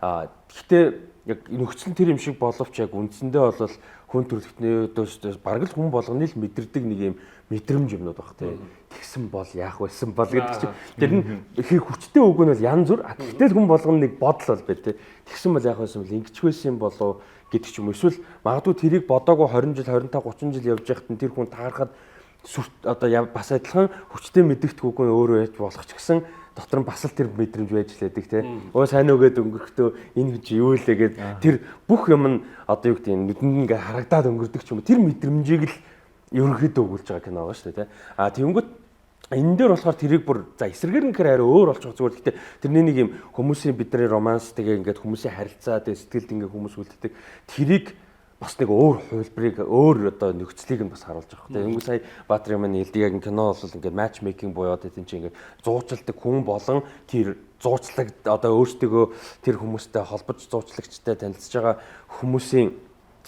байгаа. Гэхдээ яг нөхцөл нь тэр юм шиг боловч яг үндсэндээ бол хүн төрөлхтнөөдөөс бараг л хүн болгоны л мэдэрдэг нэг юм мэдрэмж юмнууд баг тий. Тэгсэн бол яах байсан бол гэдэг чинь тэр нь их хүчтэй үг нь бол янз бүр. Гэхдээ л хүн болгоно нэг бодол бол бай тий. Тэгсэн бол яах байсан бол ингэч байсан юм болов гэдэг ч юм. Эсвэл магадгүй тэрийг бодоогүй 20 жил 25 30 жил явж байхад нь тэр хүн таарахад одоо бас адилхан хүчтэй мэдэгдэх үг нь өөрөө яаж болох ч гэсэн дотор нь бас л тэр мэдрэмж байж лээдэг те. Өө сайн уу гэд өнгөрөхдөө энэ хүн чи юу лээ гэд тэр бүх юм нь одоо юу гэдэг нь нүдэнд ингээ харагдаад өнгөрдөг ч юм уу. Тэр мэдрэмжийг л ерөнхийдөө өгүүлж байгаа кино байгаа шүү дээ те. А тэгэнгүүт энэ дээр болохоор тэрийг бүр за эсрэгээр нь гэхээр арай өөр болчих зүгээр. Гэхдээ тэрний нэг юм хүмүүсийн бидний романс тэгээ ингээд хүмүүсийн харилцаа тэгээ сэтгэлд ингээ хүмүүс үлддэг. Тэрийг бас нэг өөр хувилбарыг өөр одоо нөхцөлийг нь бас харуулж байгаа хэрэг. Тэнгүү сая Баатар юм хэлдэг яг кино бол ингээд матч мейкинг буюу тийм чи ингээд зуучладаг хүн болон тэр зуучлаг одоо өөрсдөө тэр хүмүүстэй холбож зуучлагчтай танилцж байгаа хүмүүсийн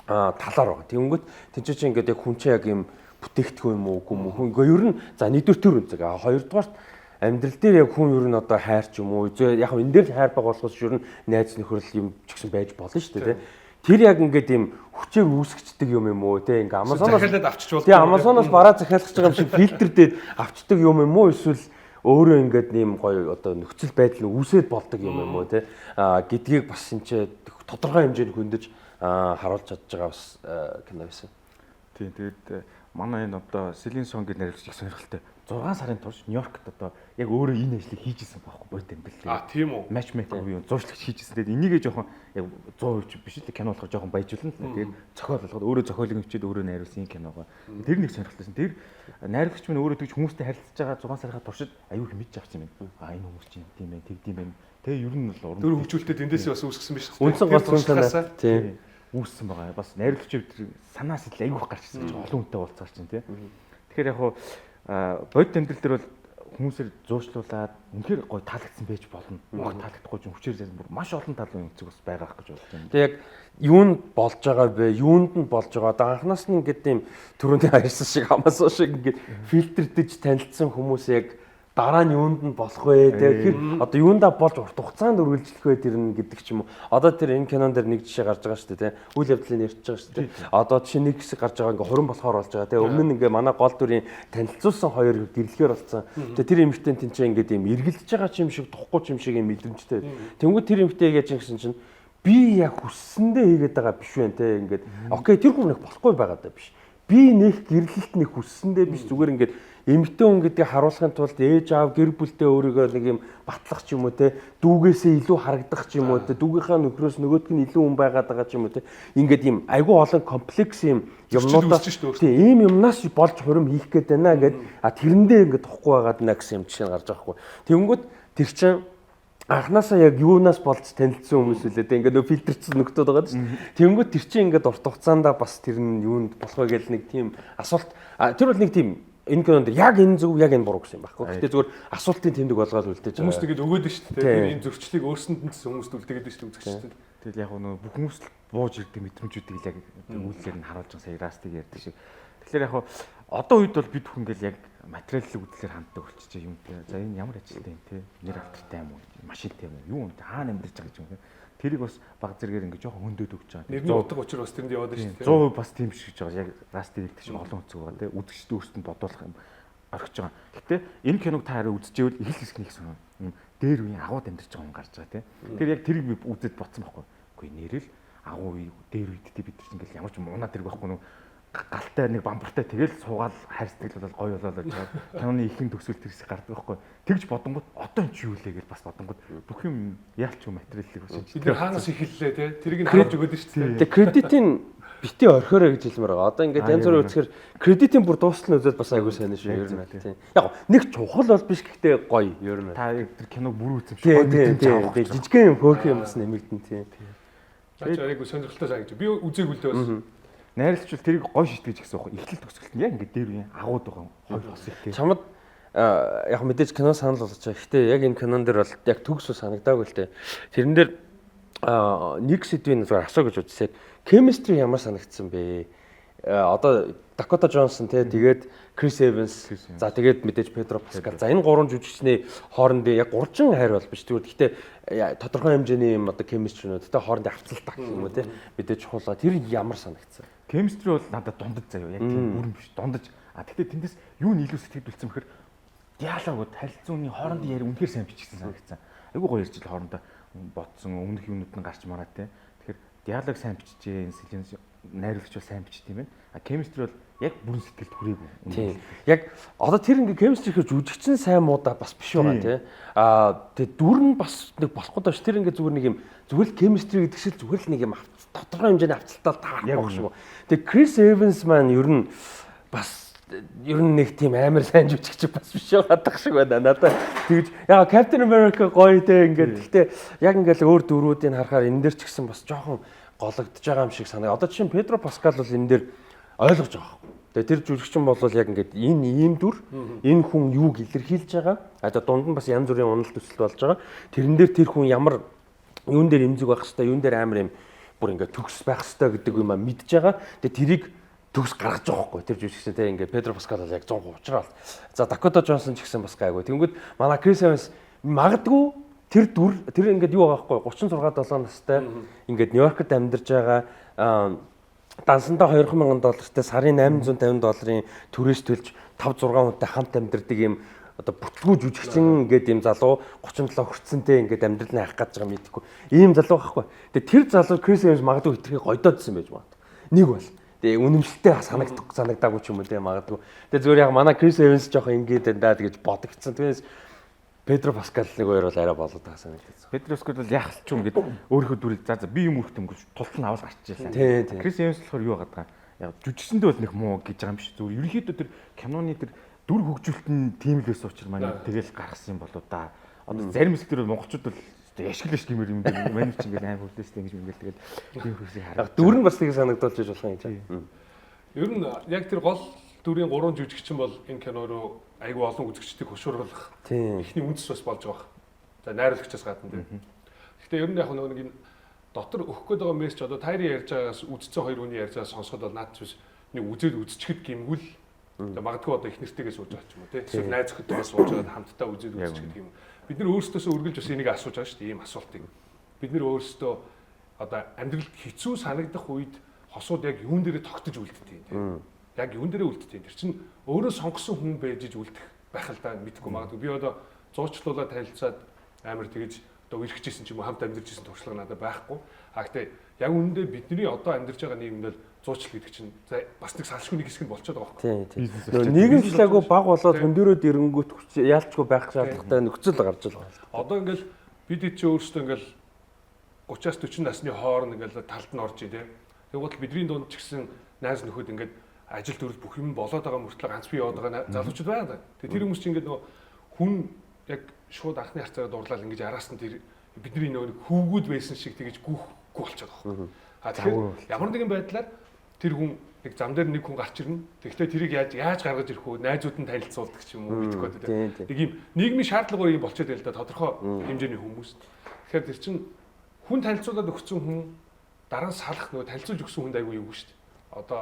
талаар байгаа. Тэнгүүт тэн чи ингээд яг хүн чи яг юм бүтээгдэхүүн юм уу үгүй юм уу? Хүн ер нь за нэгдүгээр төр үнцэг. А хоёрдугаарт амьдрал дээр яг хүн ер нь одоо хайр ч юм уу яг энэ дээр хайр байгаа болохоос ер нь найз нөхөрл юм ч гэсэн байж болно шүү дээ. Тэр яг ингээд юм хүчээр үүсгэждэг юм юм уу те ингээ Amazon-оос захиалаад авчиж болдог. Тий Amazon-оос бараа захиалах гэж байгаа юм шиг фильтрдээд авчдаг юм юм уу эсвэл өөрөө ингээд нэм гоё одоо нөхцөл байдал нь үүсээд болдог юм юм уу те гэдгийг бас энэ ч тодорхой хэмжээнд хөндөж харуулж чадж байгаа бас кино байсан. Тий тэгээд манай энэ одоо Celine Song гэж найруулагч их сонирхолтой. 6 сарын турш Нью-Йоркт одоо яг өөрөө энэ ажлыг хийж исэн байхгүй бодит амьдрал. А тийм үү. Matchmaker буюу зуурчлагч хийж исэн. Тэгээд энийгээ жоохон яг 100% биш л кино болохоор жоохон баяжуулна л. Тэгээд зохиол болгоод өөрөө зохиолыг бичээд өөрөө найруулсан киногоо. Тэр нэг сонирхолтойсэн. Тэр найруулагч минь өөрөө тэгж хүмүүстэй харилцаж байгаа 6 сарынхаа туршид аюу их мэдж авсан юм байна. А энэ хүмүүс чинь тийм байх, тэгдэм байх. Тэгээ ер нь бол уран. Дөрөв хөгжүүлэлтэд эндээсээ бас үүсгэсэн биш. Үндсэн гол санаа. Тийм. үүссэн байгаа. Бас найруулагч бид санаа сэтэл айгүйх гарч ирсэн гэж олон хүнтэй уулзгаар чинь тий. Тэгэхээр яг хуу бодит амьдрал дээр бол хүмүүсээр зуушлуулад үнэхээр гоё таалагдсан байж болно. Мог таалагдахгүй ч хүчээр зэн бүр маш олон талын өнцөг бас байгаа ах гэж бодож байна. Тэгээ яг юунд болж байгаа вэ? Юунд нь болж байгаа? Одоо анханаас нь ингээд тийм түрүүний аярсан шиг Amazon шиг ингээд фильтрдэж танилцсан хүмүүс яг дараа нь юунд нь болох вэ? Тэгэхээр одоо юундаа болж урт хугацаанд үргэлжлэх вэ тэр нь гэдэг ч юм уу. Одоо тэр энэ кинон дээр нэг жишээ гарч байгаа шүү дээ, тийм. Үйл явдлыг ярьж байгаа шүү дээ. Одоо жишээ нэг хэсэг гарч байгаа ингээ хурим болохоор болж байгаа, тийм. Өмнө нь ингээ манай гол дүрийн танилцуулсан хоёр гэрлэхээр болсон. Тэгээ тэр эмэгтэй тэнцээ ингээ юм эргэлдэж байгаа ч юм шиг тухгүй ч юм шиг юм мэдрэмжтэй. Тэнгүүд тэр эмэгтэй яаж гэсэн чинь би яг хүссэндээ хийгээд байгаа биш вэ те ингээд окей тэр хүн нэг болохгүй байгаа даа биш. Би нэг гэрлэлт нэг хүссэндээ биш зүгээр ингээд эмэгтэй хүн гэдгийг харуулахын тулд ээж аав гэр бүлтэй өөрийгөө нэг юм батлах ч юм уу те дүүгээсээ илүү харагдах ч юм уу те дүүгийнхаа нөхрөөс нөгөөдг нь илүү хүн байгаад байгаа ч юм уу те ингээд юм айгүй олон комплекс юм юмнуудаас тийм ийм юмнаас болж хурим хийх гээд байна гэд а тэрэндээ ингээд тухгүй байгаад нэ гэсэн юм жишээ нь гарч байгаа хгүй. Тэнгүүд тэр чинь анханасаа яг юунаас болж танилцсан хүмүүс үлээ те ингээд нөө фильтрцсэн нөхдүүд байгаа шүү дээ. Тэнгүүд тэр чинь ингээд урт хугацаанд бас тэр нь юунд болох вэ гэл нэг тийм асуулт тэр бол нэг тийм энэ кинонд яг энэ зөв яг энэ буруу гэсэн юм байхгүй. Гэтэ зүгээр асуултын тэмдэг болгоод үлдээж байгаа. Хүмүүс тэгээд өгөөд нь шүү дээ. Тэр энэ зөрчлийг өөрсөнд нь хүмүүст үлдээгээд нь шүү дээ үзэгчдэд. Тэгэл яг нөө бүх хүмүүс л бууж ирдэг мэдрэмжүүдийг л яг үйлдэлээр нь харуулж байгаа сая Растыг ярьдаг шиг. Тэгэхээр яг одоо үед бол бид хүн ингээл яг материалын үдлээр ханддаг болчихжээ юм те. За энэ ямар ажилтай юм те. Нэр алдартай юм уу? Машинтай юм уу? Юу юм те? Хаана амьдарч байгаа юм те. Тэрийг бас баг зэрэгээр ингээ жоохон хөндөд өгч байгаа. Нэрний утга учир бас тэрэнд яваад байна шүү дээ. 100% бас тийм шиг гэж байгаа. Яг Растыг ярьдаг шиг олон өнцөг байгаа те. Үзэгчд өөрсдөнд бодуулах юм орхиж байгаа. Гэтэ энэ киног та хараа үзчихвэл их л хэсэг нэг сонь юм дээр үеийн агууд амьдарч байгаа хүн гарч байгаа те. Тэр яг тэрийг би үзээд бодсон байхгүй. Үгүй нэрэл агуу үе дээр үед те бид нар ингээл ямар ч мунаа тэрэг байхгүй нүү галтай нэг бамбартай тэгэл суугаал хайрцдаг бол гоё болоо гэж байгаа. Киноны ихэнх төгсгөл тэр хэсэг гардаг байхгүй. Тэгж бодонгууд одоо энэ чи юу лээ гэж бас бодонгууд бүх юм яалч юм материалыг бас бид нар хаанаас эхэллээ те тэрийг нь харуулж өгөөд нь шүү дээ. Тэгээ кредитийн бити орхиорой гэж хэлмээр байгаа. Одоо ингээд янз бүрийн үзэхэр кредитийн бүр дуустал нь үзээд бас айгүй сайн шүү ер нь тийм. Яг нэг чухал бол биш гэхдээ гоё ер нь. Та яг тэр киног бүр үзсэн шиг гоё мэдрэмж авах. Жижигхэн юм хөөрхөн юм бас нэмэгдэн тийм. Наач айгүй сонирхолтой санагдаж. Би үзээгүй л дээ бас. Найруулагч бол тэрийг гоё шийтгэж гэсэн үг. Эхлэл төгсгөлт нь яг ингээд дээр үеийн агууд байгаа хоёр хос их тийм. Чамд яг мэдээж кино санал болгож байгаа. Гэтэ яг энэ кинон дээр бол яг төгс санагдаагүй л дээ. Тэрэн дээр нэг сэдвийн зүгээр асуу гэж үзсэн. Chemistry ямар санагдсан бэ? Одоо Dakota Johnson те тэгээд Chris Evans за тэгээд мэдээж Pedro Pascal. За энэ гурван жүжигчний хоорондын яг гурван хайр бол биш зүгээр. Гэхдээ тодорхой хэмжээний юм одоо chemistry-нүүд те хоорондын авцалт гэх юм уу те мэдээж чухал. Тэр ямар санагдсан? Chemistry бол надад дундаж заяа. Яг тийм бүрэн биш дундаж. А тэгтээ тэндээс юу нь илүү сэтгэлдүүлсэн бэхэр диалогууд харилцууны хоорондын яриа үнэхээр сайн бичигдсэн санагдсан. Айгуу гоё ярьж л хоорондоо бодсон өмнөх юмнууд нь гарч мараа те. Тэгэхээр диалог сайн бичижээ, энэ найруулагч бол сайн бичдэг юм байна. А chemistry бол яг бүрэн сэтгэлд хүрээгүй. Тийм. Яг одоо тэр ингээ chemistry гэхэр жүжигчин сайн муудаа бас биш байгаа тий. Аа тэгээ дүр нь бас нэг болохгүй даа ш. Тэр ингээ зүгээр нэг юм зүгээр л chemistry гэдэг шиг зүгээр л нэг юм тодорхой хэмжээний авцалтал таарах шиг. Тэгээ Chris Evans маань ер нь бас ер нь нэг тийм амар сайн жүжигч бас биш байгаадах шиг байна надад. Тэгж яг Captain America гоё те ингээд гэхдээ яг ингээл өөр дүрүүдийг харахаар энэ дээр ч гэсэн бас жоохон гологдож байгаа юм шиг санаа. Одоо жишээ нь Педро Паскал бол энэ дээр ойлгож байгаа байхгүй. Тэгээ тэр жүжигчин бол яг ингээд энэ ийм дүр, энэ хүн юуг илэрхийлж байгаа. А одоо дунд нь бас янз бүрийн уналт төсөлт болж байгаа. Тэрэн дээр тэр хүн ямар юун дээр эмзэг байх хэвээр, юун дээр амар юм бүр ингээд төгс байх хэвээр гэдэг юм а мэдж байгаа. Тэгээ тэрийг төгс гаргаж байгаа байхгүй. Тэр жүжигчин те ингээд Педро Паскал бол яг 100% учраа. За Дакота Джонсон ч гэсэн бас гайгүй. Тэнгүүд манай Крис Эванс магадгүй тэр дүр тэр ингээд юу байгаа байхгүй 36 7 настай ингээд Нью-Йоркд амьдарч байгаа дансандаа 2000 доллартай сарын 850 долларын түрээс төлж 5 6 хүнтэй хамт амьдардаг юм одоо бүтлгүү жүжигчин ингээд юм залуу 37 хүртсэнтэй ингээд амьдрал нь хайх гэж байгаа мэдэхгүй ийм залуу байхгүй. Тэгээ тэр залуу Крис Эванс магадгүй хитрхи гойдоодсэн байж магадгүй. Нэг бол тэгээ үнэмшилтэй санагдаагүй ч юм уу те магадгүй. Тэгээ зүгээр яг манай Крис Эванс жоохон ингээд энэ даа гэж бодогдсон. Түүнээс Педро Паскал нэг хоёр бол арай болоод байгаа санагдсан. Педро Паскал бол яах ч юм гээд өөрийнхөө дүрийг за би юм өөрт юм гэж тултал нь авал гарчижээ. Крис Эванс болохоор юу байгаад байгаа яг жүжигчэндээ бол нэг муу гэж байгаа юм биш. Зүгээр ерөнхийдөө тэр киноны тэр дүр хөгжүүлэлт нь тийм л байсан учраас манай тэгэл гаргасан юм болоо да. Одоо зарим хэсэг дээр монголчууд бол Ашиглаж гэмээр юм дээр манай чинь ингээл аим хөвлөөстэй ингэж ингээл тэгэл тийм хүмүүсийг хараад. Дүр нь бас тийг санагдуулж иж болох юм чинь. Ер нь яг тэр гол дүрийн 3 жүжигчин бол энэ кино руу айгүй олон үзэгчдийг хошууруулах эхний үндэс бас болж байгаа. За найруулагчаас гадна тийм. Гэхдээ ер нь яг нэг энэ дотор өгөх гээд байгаа мессеж одоо тайрын ярьж байгаагаас үдцсэн хоёр хүний ярьж байгаа сонсоход бол наад зүс нэг үзээд үзчихэд гимгүүл тэгээ магадгүй одоо их нэртэйгээ сууж байгаа ч юм уу тийм. Эсвэл найз охидтойгоо сууж байгаад хамтдаа үзээд үзчихэд гим. Бид нар өөрсдөөсөө үргэлж бас энийг асууж байгаа шүү дээ ийм асуултыг. Бид нар өөрсдөө одоо амьдралд хэцүү санагдах үед хосууд яг юун дээрээ тогтож үлддэг юм тийм. Яг юун дээрээ үлддэг. Тэр чинь өөрөө сонгосон хүн байж иж үлдэх байх л да мэдгүй магадгүй. Би одоо зуучлуулаад танилцаад амар тэгэж одоо үерхчихсэн ч юм уу хамт амьдарч ирсэн туршлага надад байхгүй. А гэтээ яг үүндээ бидний одоо амьдарч байгаа нийгэмд бол зуучлал гэдэг чинь за бас нэг салшгүй нэг хэсэг нь болчиход байгаа байхгүй. Тийм тийм. Нийгэмшлаагүй баг болоод хөндөрөөд ирэнгүүт яалчгүй байх шаардлагатай нөхцөл гарч л байгаа. Одоо ингээл бид чи өөрсдөө ингээл 30-аас 40 насны хооронд ингээл талд нь орж ий тийм. Тэгвэл бидний дунд ч гэсэн найз нөхөд ингээд ажил төрөл бүх юм болоод байгаа мөртлөө ганц бие яваад байгаа залуучууд байгаа. Тэгээ тэр хүмүүс чинь ингээд нөгөө хүн яг шууд анхны харцаараа дурлал ингэж араас нь тэр бидний нөгөө хүүгүүд байсан шиг тэгэж гүүхгүй болчиход байгаа байхгүй. А тэгэхээр ямар нэгэн байдлаар тэр хүн нэг зам дээр нэг хүн гарч ирнэ. Тэгэхдээ тэрийг яаж гаргаж ирэх вэ? Найзууд нь танилцуулдаг ч юм уу мэдэхгүй тийм. Нэг юм нийгмийн шаардлагаар юм болчиход байл да тодорхой хэмжээний хүмүүс. Тэгэхээр тэр чинь хүн танилцуулаад өгсөн хүн дараа нь салах нөгөө танилцуулж өгсөн хүнд айгүй юу шүү дээ. Одоо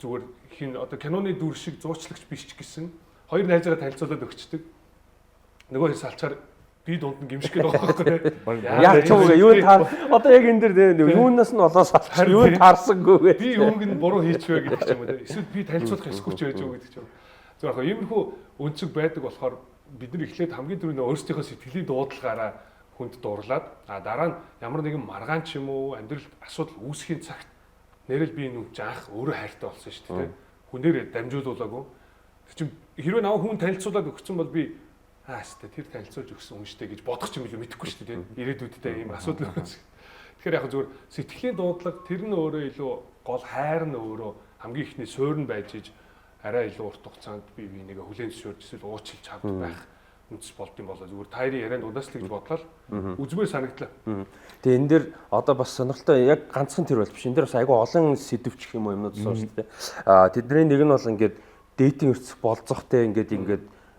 зүгээр хин одоо киноны дүр шиг зуучлагч биш ч гэсэн хоёр найзаараа танилцуулаад өгчдөг. Нөгөө хоёр салчаар би дунд нь гимших гээд байгаа байхгүй тийм. Яг ч юм уу юу таар одоо яг энэ дэр тийм юунаас нь болоо салчих юу таарсангүй гэ. Би юуг нь буруу хийчихвэ гэдэг ч юм уу тийм. Эсвэл би танилцуулах ёсгүй ч байж уу гэдэг ч юм. Зөв яг иймэрхүү өнцөг байдаг болохоор бид нар эхлээд хамгийн түрүүний өөрсдийнхөө сэтгэлийн дуудлагаараа хүнд дурлаад а дараа нь ямар нэгэн маргаан ч юм уу амьдралд асуудал үүсэхийн цагт нэрэл би энэ хүн чинь анх өөрөө хайртай болсон шүү дээ. Хүнээр дамжуулаагүй. Тэр чинь хэрвээ намайг хүн танилцуулаад өгсөн бол би аастай тэр танилцуулж өгсөн хүн штэ гэж бодох юм илүү мэдэхгүй шүү дээ. Ирээдүйдтэй ийм асуудал үүс. Тэгэхээр яг зүгээр сэтгэлийн дуудлага тэр нь өөрөө илүү гол хайр нь өөрөө хамгийн ихний суурь нь байж иж арай илүү урт хугацаанд бие биенийгээ хүлээн зөвшөөрч эсвэл уучлж хамт байх үндэс болд юм болоо зүгээр тайрын ярианд удаас л гэж бодлоо үзмээр санагдлаа. Тэгээ энэ дэр одоо бас сонирхолтой яг ганцхан тэр бол биш. Энэ дэр бас айгүй олон сэдвчих юм уу юмнууд сууж шүү дээ. Аа тэдний нэг нь бол ингээд дейтинг ертөнц болцохтой ингээд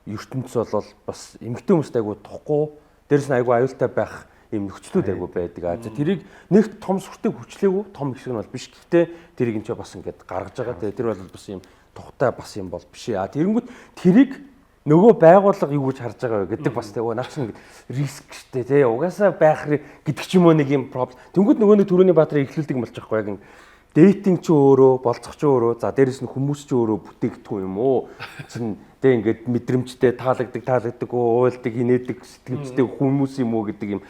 ертөнц бол бас эмэгтэй хүмүүст айгүй тухгүй, дээрэс нь айгүй аюултай байх ийм нөхцлүүд айгүй байдаг. А тэрийг нэг том сүртэй хүчлээгүй том хэсэг нь бол биш. Гэхдээ тэрийг энэ ч бас ингээд гаргаж байгаа. Тэгээ тэр бол бас ийм тухтай бас юм бол биш. А тэрэнгүүт тэрийг нөгөө байгууллага юу гэж харж байгаа вэ гэдэг бас тэг наа чинь риск штэ тий угаасаа байх гэдэг ч юм уу нэг юм проблем. Тэнгүүд нөгөө нэг түрүүний Баатрыг эхлүүлдэг юм болж байгаа байхгүй яг дейтинг ч өөрөө, болцох ч өөрөө, за дээрэс нь хүмүүс ч өөрөө бүтээгдэхүүн юм уу? Чин тэг ингээд мэдрэмжтэй таалагддаг, уйлдаг, инээдэг, сэтгэмжтэй хүмүүс юм уу гэдэг юм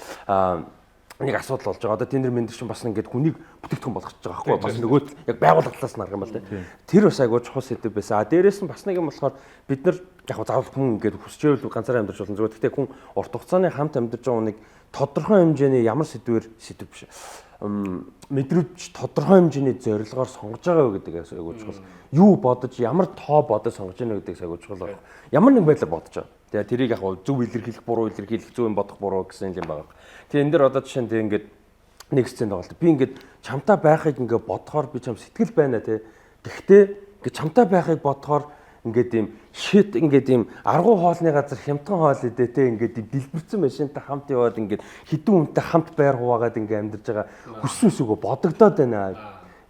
нэг асуудал болж байгаа. Одоо тендер мендер чинь бас ингээд хүнийг бүтээгдэхүүн болгочихж байгаа байхгүй бас нөгөө яг байгууллага талаас нь харах юм бол тийм. Тэр бас айгүй чухал сэдэв байсан. А дээрэс нь бас нэг юм болохоор бид нар яг заавал хүн ингээд хүсчээвэл ганцаараа амьдарч болно зүгээр. Гэхдээ хүн урт хугацааны хамт амьдарч байгаа хүнийг тодорхой хэмжээний ямар сэдвээр сэдв биш мэдрэмж тодорхой хэмжээний зорилгоор сонгож байгаа юу гэдэг айгүй чухал. Юу бодож, ямар тоо бодож сонгож байна гэдэг айгүй чухал байна. Ямар нэг байдлаар бодож байгаа. Тэгээ тэрийг яг зөв илэрхийлэх, буруу илэрхийлэх, зөв юм бодох буруу гэсэн юм байгаа. Тэгээ энэ дэр одоо жишээ нь тэг ингээд нэг сцен тоглолт. Би ингээд чамтай байхыг ингээд бодохоор би чам сэтгэл байна те. Гэхдээ ингээд чамтай байхыг бодохоор ингээд ийм shit ингээд ийм аргу хоолны газар хямдхан хоол идэ те ингээд ийм дэлбэрсэн машинтай хамт яваад ингээд хідэн хүнтэй хамт байр хуваагаад ингээд амьдарч байгаа хүссэн үсгөө бодогдоод байна.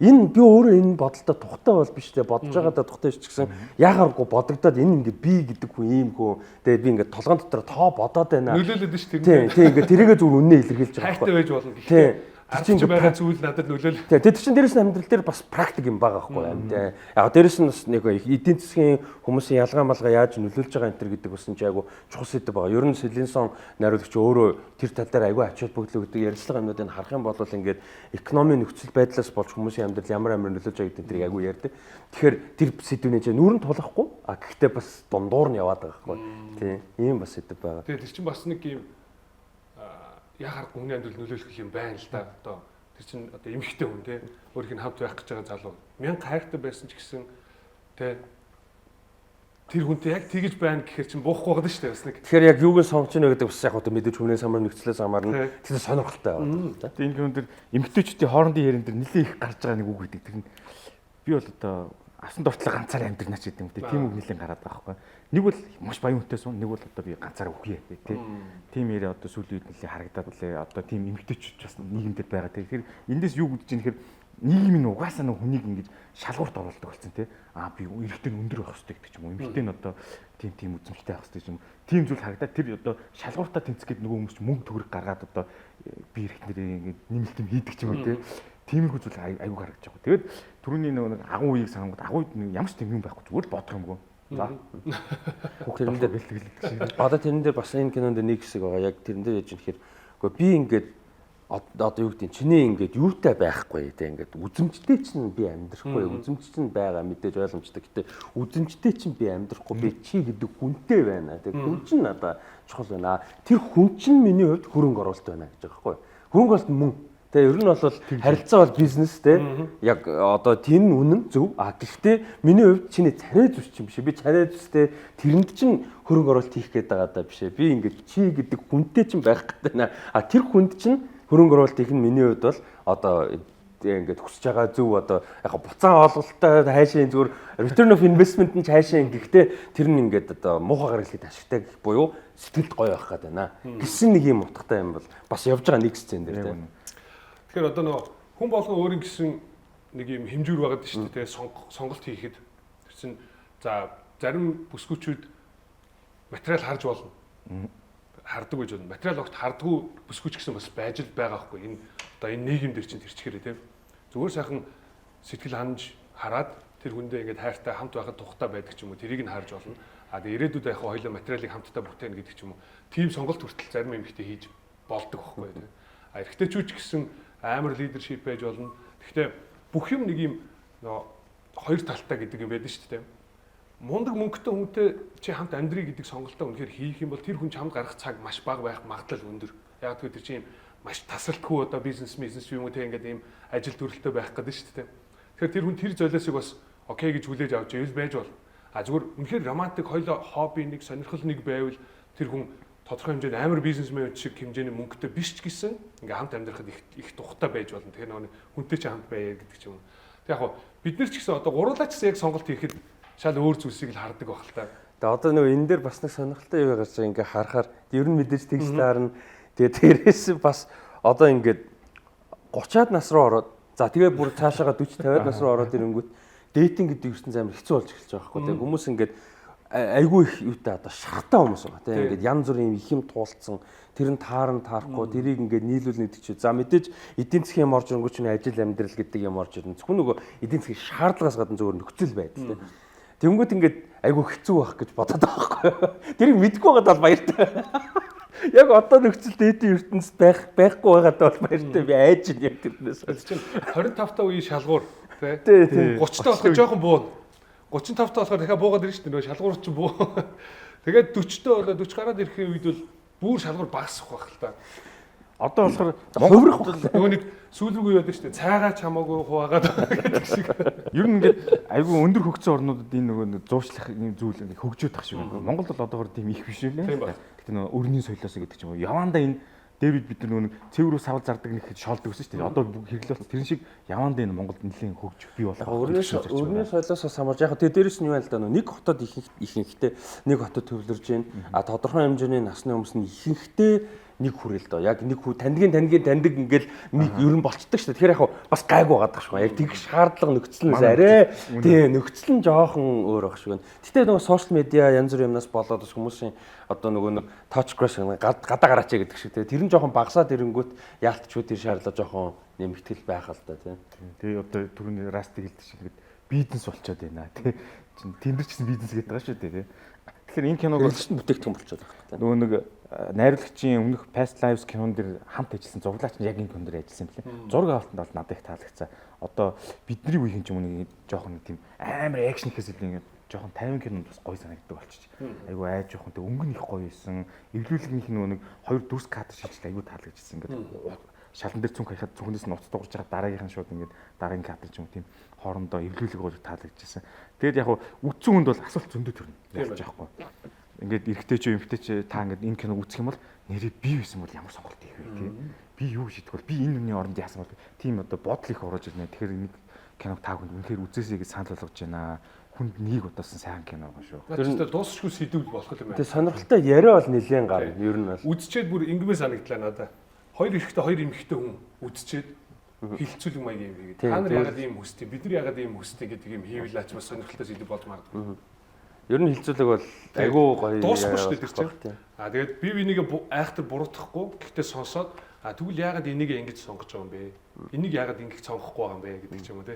Энэ би өөрөө энэ бодолтой тухтай бол биш те бодож байгаадаа тухтай биш ч гэсэн яхааргүй бодогдоод энэ ингээд би гэдэг хүн ийм хүн тэгээд би ингээд толгоон дотор тоо бодоод байна. Нөлөөлөд ш тэр. Тийм тийм ингээд тэрийгээ зүгээр үннээ илэрхийлж байгаа байхгүй. Хайртай байж болно гэхдээ. Тэр чинь байгаа зүйл надад нөлөөлөл. Тийм. Тэр чинь дээрэс нь амьдрал дээр бас практик юм байгаа байхгүй юм тий. Яг дээрэс нь бас нэг эдийн засгийн хүмүүсийн ялгаа малгаа яаж нөлөөлж байгаа энэ төр гэдэг бас энэ айгу чухал сэдэв байгаа. Ер нь Селинсон найруулагч өөрөө тэр тал дээр айгу ач холбогдол өгдөг ярилцлага юмнуудыг харах юм бол ингээд экономийн нөхцөл байдлаас болж хүмүүсийн амьдрал ямар амар нөлөөлж байгаа гэдэг тэрийг айгу ярьдаг. Тэгэхээр тэр сэдвүүний чинь нүүр нь тулахгүй а гэхдээ бас дундуур нь яваад байгаа байхгүй. Тийм. Ийм бас сэдэв байгаа. Тэгээ тэр чинь бас нэг юм яхаар хүний амьдрал нөлөөлөх юм байна л да. Одоо тэр чинь одоо эмэгтэй хүн те өөрийнх нь хамт байх гэж байгаа залуу мянга хайртай байсан ч гэсэн те Тэр хүнтэй яг тэгж байна гэхээр чинь буухгүй байгаа шүү дээ бас нэг. Тэгэхээр яг юуг нь сонгож ийнэ гэдэг бас яг одоо мэдээж хүнээс хамаарна, нөхцлөөс хамаарна. Тэгэхээр сонирхолтой байгаа тийм. Энэ кинон дээр эмэгтэйчүүдийн хоорондын ярин дээр нэлээд их гарч байгаа нэг үг гэдэг. Тэр нь би бол одоо авсан дуртлаа ганцаараа амьдрнаа ч гэдэг юм тийм. Тийм үг нэлээд гараад байгаа байхгүй. Нэг бол маш баян хүнтэй сун, нэг бол одоо би ганцаараа үхье тий. Тийм яриа одоо сүүлийн үед нэлээд харагдаад лээ. Одоо тийм эмэгтэйчүүд бас нийгэмдэр байгаа. Тэгэхээр эндээс юу гэж юм гэхээр нийгэм нь угаасаа нэг хүнийг ингэж шалгуурт оруулдаг болсон тий. Аа би эрэгтэй нь өндөр байх хэрэгтэй гэдэг ч юм уу. Эмэгтэй нь одоо тийм тийм үзэмжтэй байх хэрэгтэй ч юм уу. Тийм зүйл харагдаад тэр одоо шалгууртаа тэнцэх гээд нөгөө хүмүүс ч мөнгө төгрөг гаргаад одоо би эрэгтнэрээ ингэж нэмэлт юм хийдэг ч юм уу тий. Тиймэрхүү зүйл айгүй харагдаж байгаа. Тэгээд түрүүний нөгөө агуу үеийг санангууд агуу үед ямар ч тийм юм байхгүй зүгээр л бодох юмгүй. За. Тэрэн дээр бэлтгэлдэг шиг. Одоо тэрэн дээр бас энэ кинонд нэг хэсэг байгаа. Яг тэрэн дээр яж юм гэхээр үгүй би ингээд одоо юу гэдэг нь чиний ингээд юутай байхгүй те ингээд үзэмжтэй чинь би амьдрахгүй, үзэмж чинь байгаа мэдээж ойлгомжтой. Гэтэ үзэмжтэй чинь би амьдрахгүй, би чи гэдэг хүнтэй байна. Тэг хүн чинь надад чухал байна. Тэр хүн чинь миний хувьд хөрөнгө оруулалт байна гэж байгаа байхгүй. Хөрөнгө оруулалт мөн. Тэ ер нь бол харилцаа бол бизнес те яг одоо тийм үнэн зөв. А гэхдээ миний хувьд чиний царай зүс чинь биш. Би царай зүстэй тэрэнд чинь хөрөнгө оруулалт хийх гээд байгаа даа биш ээ. Би ингээд чи гэдэг хүнтэй чинь байх гэдэг нэ. А тэр хүнд чинь хөрөнгө оруулалт хийх нь миний хувьд бол одоо ингээд хүсэж байгаа зөв одоо яг буцаан олголттой хайшаа зүгээр return of investment нь хайшаа. Гэхдээ тэр нь ингээд одоо муухай гаргалт ашигтай гэх буюу сэтгэлд гоё байх гэдэг байна гэсэн нэг юм утгатай юм бол бас явж байгаа нэг сцен дээр тийм. Тэгэхээр одоо нөгөө хүн болгон өөрийн гэсэн нэг юм хэмжүүр байгаад шүү дээ, сонголт хийхэд тэр чинь за зарим бүсгүүчүүд материал харж болно. Хардаг гэж болно. Материал огт хардггүй бүсгүүч гэсэн бас байж л байгаа хгүй. Энэ одоо энэ нийгэм дээр чинь тэрчгээрээ тийм. Зүгээр сайхан сэтгэл ханаж хараад тэр хүндээ ингээд хайртай хамт байхад тухтай байдаг ч юм уу тэрийг нь харж болно. А тэгээ ирээдүйд яг хоёлоо материалыг хамтдаа бүтээнэ гэдэг ч юм уу. Тийм сонголт хүртэл зарим эмэгтэй хийж болдог байхгүй тийм. А эрэгтэйчүүд ч гэсэн амар лидершип байж болно. Гэхдээ бүх юм нэг юм нөө хоёр талтай гэдэг юм байдаг шүү дээ. Мундаг мөнгөтэй хүнтэй чи хамт амьдрий гэдэг сонголтоо үнэхээр хийх юм бол тэр хүн чамд гарах цаг маш бага байх магадлал өндөр. Яг тэгэхээр тэр чинь юм маш тасралтгүй одоо бизнес юм уу те ингээд ийм ажил төрөлтөө байх гэдэг шүү дээ. Тэгэхээр тэр хүн тэр золиосыг бас окей гэж хүлээж авч ивэл байж болно. А зүгээр үнэхээр романтик хоёлоо хобби нэг сонирхол нэг байвал тэр хүн тодорхой хэмжээнд амар бизнесмен шиг хэмжээний мөнгөтэй биш ч гэсэн ингээ хамт амьдрахад их их тухтай байж болно. Тэгэхээр нөгөө хүнтэй ч хамт байя гэдэг ч юм уу. Тэг яг хөө бид нар ч гэсэн одоо гурлаа ч гэсэн яг сонголт хийхэд шал өөр зүйлсийг л хардаг байх л та. Тэгээ одоо нөгөө энэ дээр бас нэг сонирхолтой юу гарч байгаа ингээ харахаар ер нь мэдээж тэгж таарна. Тэгээ тэрээс бас одоо ингээд 30-аад нас руу ороод за тэгээ бүр цаашаага 40 50-аад нас руу ороод ирэнгүүт dating гэдэг ертөнц амар хэцүү болж эхэлж байгаа байхгүй. Тэгээ хүмүүс ингээд айгүй их юутай одоо шартай хүмүүс байгаа тийм ингээд янз бүрийн их юм туулцсан тэр нь таарн таарахгүй тэрийг ингээд нийлүүлнэ гэдэг чинь за мэдээж эдийн засгийн юм орж ирэнгүүт чинь ажил амьдрал гэдэг юм орж ирнэ. Зөвхөн нөгөө эдийн засгийн шаардлагаас гадна зөвхөн нөхцөл байдал тийм. Тэнгүүт ингээд айгүй хэцүү байх гэж бодоод байгаа байхгүй юу. Тэрийг мэдгүй байгаад бол баяртай. Яг одоо нөхцөл дээдийн ертөнцид байхгүй байгаад бол баяртай, би айж байна яг тэрнээс. Тэр чинь 25 та үеийн шалгуур тий. 30 та болохоор жоохон буuna. 35 та болохоор дахиад буугаад ирнэ шүү дээ. Нөгөө шалгуур чинь буу. Тэгээд 40 та болоо 40 гараад ирэхин үед бол бүр шалгуур багасах байх л та. Одоо болохоор хувирах байх. Нөгөө нэг сүүл рүү яадаг шүү дээ. Цайгаа ч хамаагүй хуваагаад гэдэг шиг. Ер нь ингээд айгүй өндөр хөгжсөн орнуудад энэ нөгөө зуушлах зүйл ингээд хөгжөөд тах шиг байна. Монгол бол одоогор тийм их биш үлээ. Гэтэ нөгөө өрний соёлоос гэдэг ч юм уу. Явандаа энэ дээр бид нар нөгөө цэвэр рүү савл зардаг нэг хэд шоолдог гэсэн шүү дээ. Одоо хэрэглээ болсон. Тэрэн шиг явандаа энэ Монголд нэлийн хөгжих бий болох. Өрний соёлоос хамаарч яг тэгээ дээрэс нь юу юм л да нэг хотод ихэнхдээ нэг хотод төвлөрж байна. А тодорхой хэмжээний насны хүмүүс нь ихэнхдээ нэг хүрэл доо. Яг нэг хүү таньдгийн таньдаг ингээл нэг ер нь болцдог шүү дээ. Тэгэхээр яг бас гайгүй байгаад байгаа шүү. Яг тэгэх шаардлага нөхцөл нь арай тий нөхцөл нь жоохон өөр байх шиг байна. Гэтэ нөгөө сошиал медиа янз бүр юмнаас болоод бас хүмүүсийн одоо нөгөө нэг touch grass гадаа гараач гэдэг шиг тий. Тэр нь жоохон багасаад ирэнгүүт яалтчгүй тэр шаардлага жоохон нэмэгтгэл байх л да тий. Тэгээ одоо түрүүний Растиг хэлдэг шиг ингээд бизнес болчиход байна тий. Чин тэмдэр ч гэсэн бизнес гэдэг байгаа шүү дээ тий. Тэгэхээр энэ киног бол бүтээгдэхүүн болчиход байна. Нөгөө нэг найруулагчийн өмнөх Past Lives кинон дэр хамт ажилласан зураглаач нь яг энэ кинон дэр ажилласан юм лээ. Зураг авалтанд бол надад их таалагдсан. Одоо бидний үеийн ч юм уу нэг жоохон нэг тийм амар акшн гэхээс илүү ингээд жоохон 50 кинонд бас гоё санагддаг болчих. Айгу айж жоохон тэг өнгө нь их гоё байсан. Эвлүүлгийнх нь нөгөө нэг хоёр дүрс кадр шилжил айгу таалагдчихсан. Ингээд шалан дээр цүнх хаяхад цүнхнээс нь утас дуурж байгаа дараагийнх нь шууд ингээд дараагийн кадр ч юм уу тийм хоорондоо эвлүүлэг болж таалагдчихсан. Тэгээд яг үтсэн хүнд бол асуулт зөндөө төрнө. Яаж яахгүй. Ингээд эрэгтэй ч эмэгтэй ч та ингээд энэ киног үзэх юм бол нэрээ би байсан бол ямар сонголт хийх вэ тийм. Би юу шийдэх бол би энэ хүний оронд яасан бол тийм одоо бодол их орж ирнэ. Тэгэхээр нэг киног та хүнд үнэхээр үзээсэй гэж санал болгож байна. Хүнд нэг удаасан сайн кино байгаа шүү. Тэр нь дуусшгүй сэдв болох юм байна. Тэгээ сонирхолтой яриа бол нэлээд гарна. Ер нь бол үзчихэд бүр ингэмээ санагдлаа надаа. Хоёр эрэгтэй хоёр эмэгтэй хүн үзчихэд хилцүүлэг маягийн юм хийгээд. Та нар ягаад ийм хүсдэг? Бид нар ягаад ийм хүсдэг гэдэг юм хийвэл ач бас сонирхолтой сэдв болж магадгүй. Ер нь хилцүүлэг бол айгүй гоё. Дуусахгүй шүү дээ тэр чинь. Аа тэгээд би бинийг айхтар буруутгахгүй. Гэхдээ сонсоод а тэгвэл яагаад энийг ингэж сонгож байгаа юм бэ? Энийг яагаад ингэж сонгохгүй байгаа юм бэ гэдэг ч юм уу те.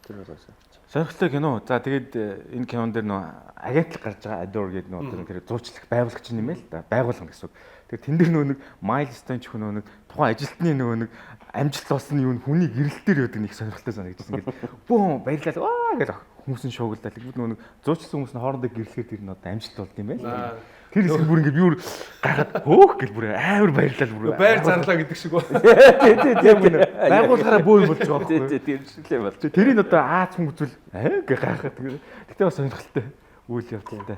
Тэр бол гоё. Сонирхолтой кино. За тэгээд энэ кинон дээр нөө агентлаг гарч байгаа Adore гэдэг нөө тэр зуучлах байгуулагч юм л да. Байгууллага гэсэн үг. Тэгэхээр тэн дээр нөө нэг milestone ч нөө нэг тухайн ажилтны нөө нэг амжилт болсон юу хүний гэрэл дээр байдаг нэг сонирхолтой санагдчихсан. Ингээд бөөн баярлалаа аа гэж хүмүүс нь шуугилдаа. Тэгвэл нөө нэг зуучлсан хүмүүс нь хоорондоо гэрлэхээр тэр нь одоо амжилт болд юм байна. Тэр хэсэг бүр ингээд би бүр гаргаад хөөх гэл бүр амар баярлал бүр байр зарлаа гэдэг шиг ба. Тий, тий, тийм үнэ. Байгууллагаараа бөө юм болж байгаа байхгүй. Тий, тий, тийм шиг л юм бол. Тэрийг одоо Аз хүн үзвэл аа гэ гайхаад. Гэтэ бас сонирхолтой үйл явдалтай.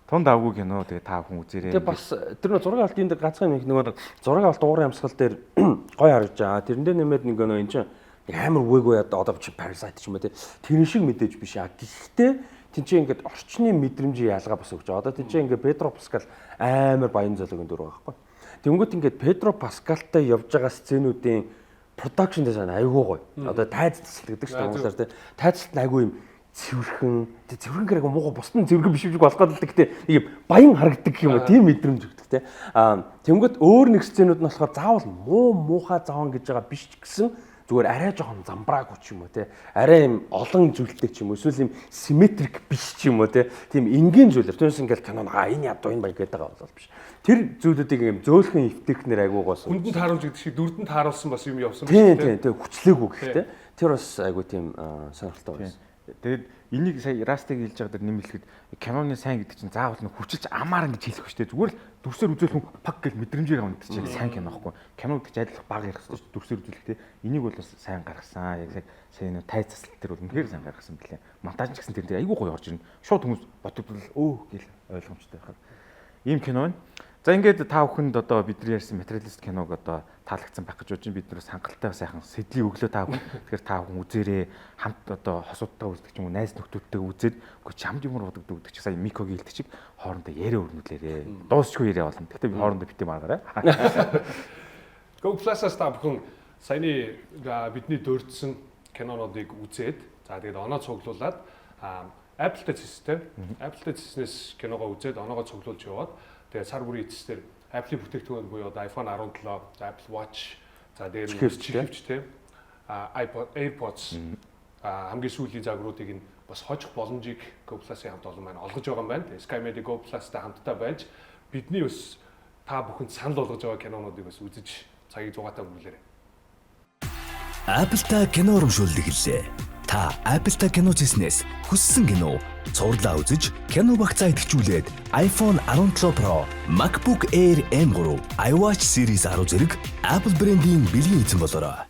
Тун давгүй кино тэгээ та бүхэн үзээрэй. Тэгээ бас тэр нөө зураг авалтын дээр ганцхан юм их нөгөө зураг авалт уурын амьсгал дээр гой харагдаж байгаа. Тэрэн дээр нэмээд нэг нөө эн чинь амар үгээгүй одоо чи Parasite ч юм уу те. Тэр шиг мэдээж биш аа. Гэхдээ тэнцээ ингээд орчны мэдрэмжийн ялгаа бас өгч байгаа. Одоо тэнцээ ингээд Педро Паскал амар баян золиогийн дүр байгаа байхгүй. Тэнгүүт ингээд Педро Паскалтай явж байгаа сценүүдийн production design айгүй гоё. Одоо тайз тасалт гэдэг чинь монголоор те. Тайзалт нь айгүй юм цэвэрхэн цэвэрхэн гэрэг мууга бусдын цэвэрхэн биш юм шиг болох гэдэг. Гэхдээ нэг юм баян харагддаг юм уу тийм мэдрэмж өгдөг те. Аа тэнгүүт өөр нэг сценүүд нь болохоор заавал муу муухай заван гэж байгаа биш ч гэсэн зүгээр арай жоохон замбраагүй ч юм уу те. Арай юм олон зүйлтэй ч юм уу эсвэл юм симметрик биш ч юм уу те. Тийм энгийн зүйлэр. Түүнээс ингээл кино аа энэ ядуу энэ баян гэдэг байгаа бол биш. Тэр зүйлүүдийг юм зөөлхөн эвтэхнэр айгуу гоос. Хүндэн тааруулж гэдэг шиг дүрдэн тааруулсан бас юм явсан биш те. Тийм тийм хүчлээгүй гэхдээ тэр бас айгуу тийм сонирхолтой байсан. Тэгээд энийг сая Растыг хэлж байгаа дэр нэмэлэхэд киноны сайн гэдэг чинь заавал нэг хүчилж амаар ингэж хэлэх шүү дээ. Зүгээр л дүрсээр үзүүлэх хүн пак гэл мэдрэмжээр авна гэдэг чинь сайн кино байхгүй. Кино гэдэг чинь адилхан баг ярих хэрэгтэй шүү дээ. Дүрсээр үзүүлэх те. Энийг бол бас сайн гаргасан. Яг сая нэг тай цаслал тэр бол үнэхээр сайн гаргасан билээ. Монтаж ч гэсэн тэр дээр айгүй гоё орж ирнэ. Шууд хүмүүс бодогдвол өө гэл ойлгомжтой байхад. Ийм кино байна. За ингээд та бүхэнд одоо бидний ярьсан материалист киног одоо таалагдсан байх гэж бодож байна. Бид нэрс хангалттай сайхан сэдлийн өглөө та бүхэн. Тэгэхээр та бүхэн үзээрэй. Хамт одоо хосуудтай үздэг ч юм уу, найз нөхдөдтэй үзээд үгүй чамд юмар бодогддог гэдэг чи сая Микогийн хэлдэг чиг хоорондоо яриа өрнүүлээрэй. Дуусчгүй яриа болно. Гэхдээ би хоорондоо битээ маргаарай. Go Plus-аас та бүхэн саяны бидний дурдсан кинонуудыг үзээд за тэгээд оноо цуглуулад Apple-тэй цэстэй. Apple-тэй цэснээс киногоо үзээд оноогоо цуглуулж яваад тэгээд сар бүрийн эцэстээр Apple-ийн бүтээгдэхүүн буюу одоо iPhone 17, Apple Watch, за дээр нь чихвч те, iPod, AirPods хамгийн сүүлийн загваруудыг нь бас хожих боломжийг Go Plus-ийн хамт олон маань олгож байгаа юм байна. Sky Media Go Plus-тай хамтдаа байж бидний бас та бүхэнд санал болгож байгаа кинонуудыг бас үзэж цагийг зугаатай өнгөрүүлээрэй. Apple-та кино урамшууллыг хэллээ. Та Apple-та кино цэснээс хүссэн кино цувралаа үзэж кино багцаа идэвхжүүлээд iPhone 17 Pro, MacBook Air M3, iWatch Series 10 зэрэг Apple брендийн бэлгийн эзэн болоорой.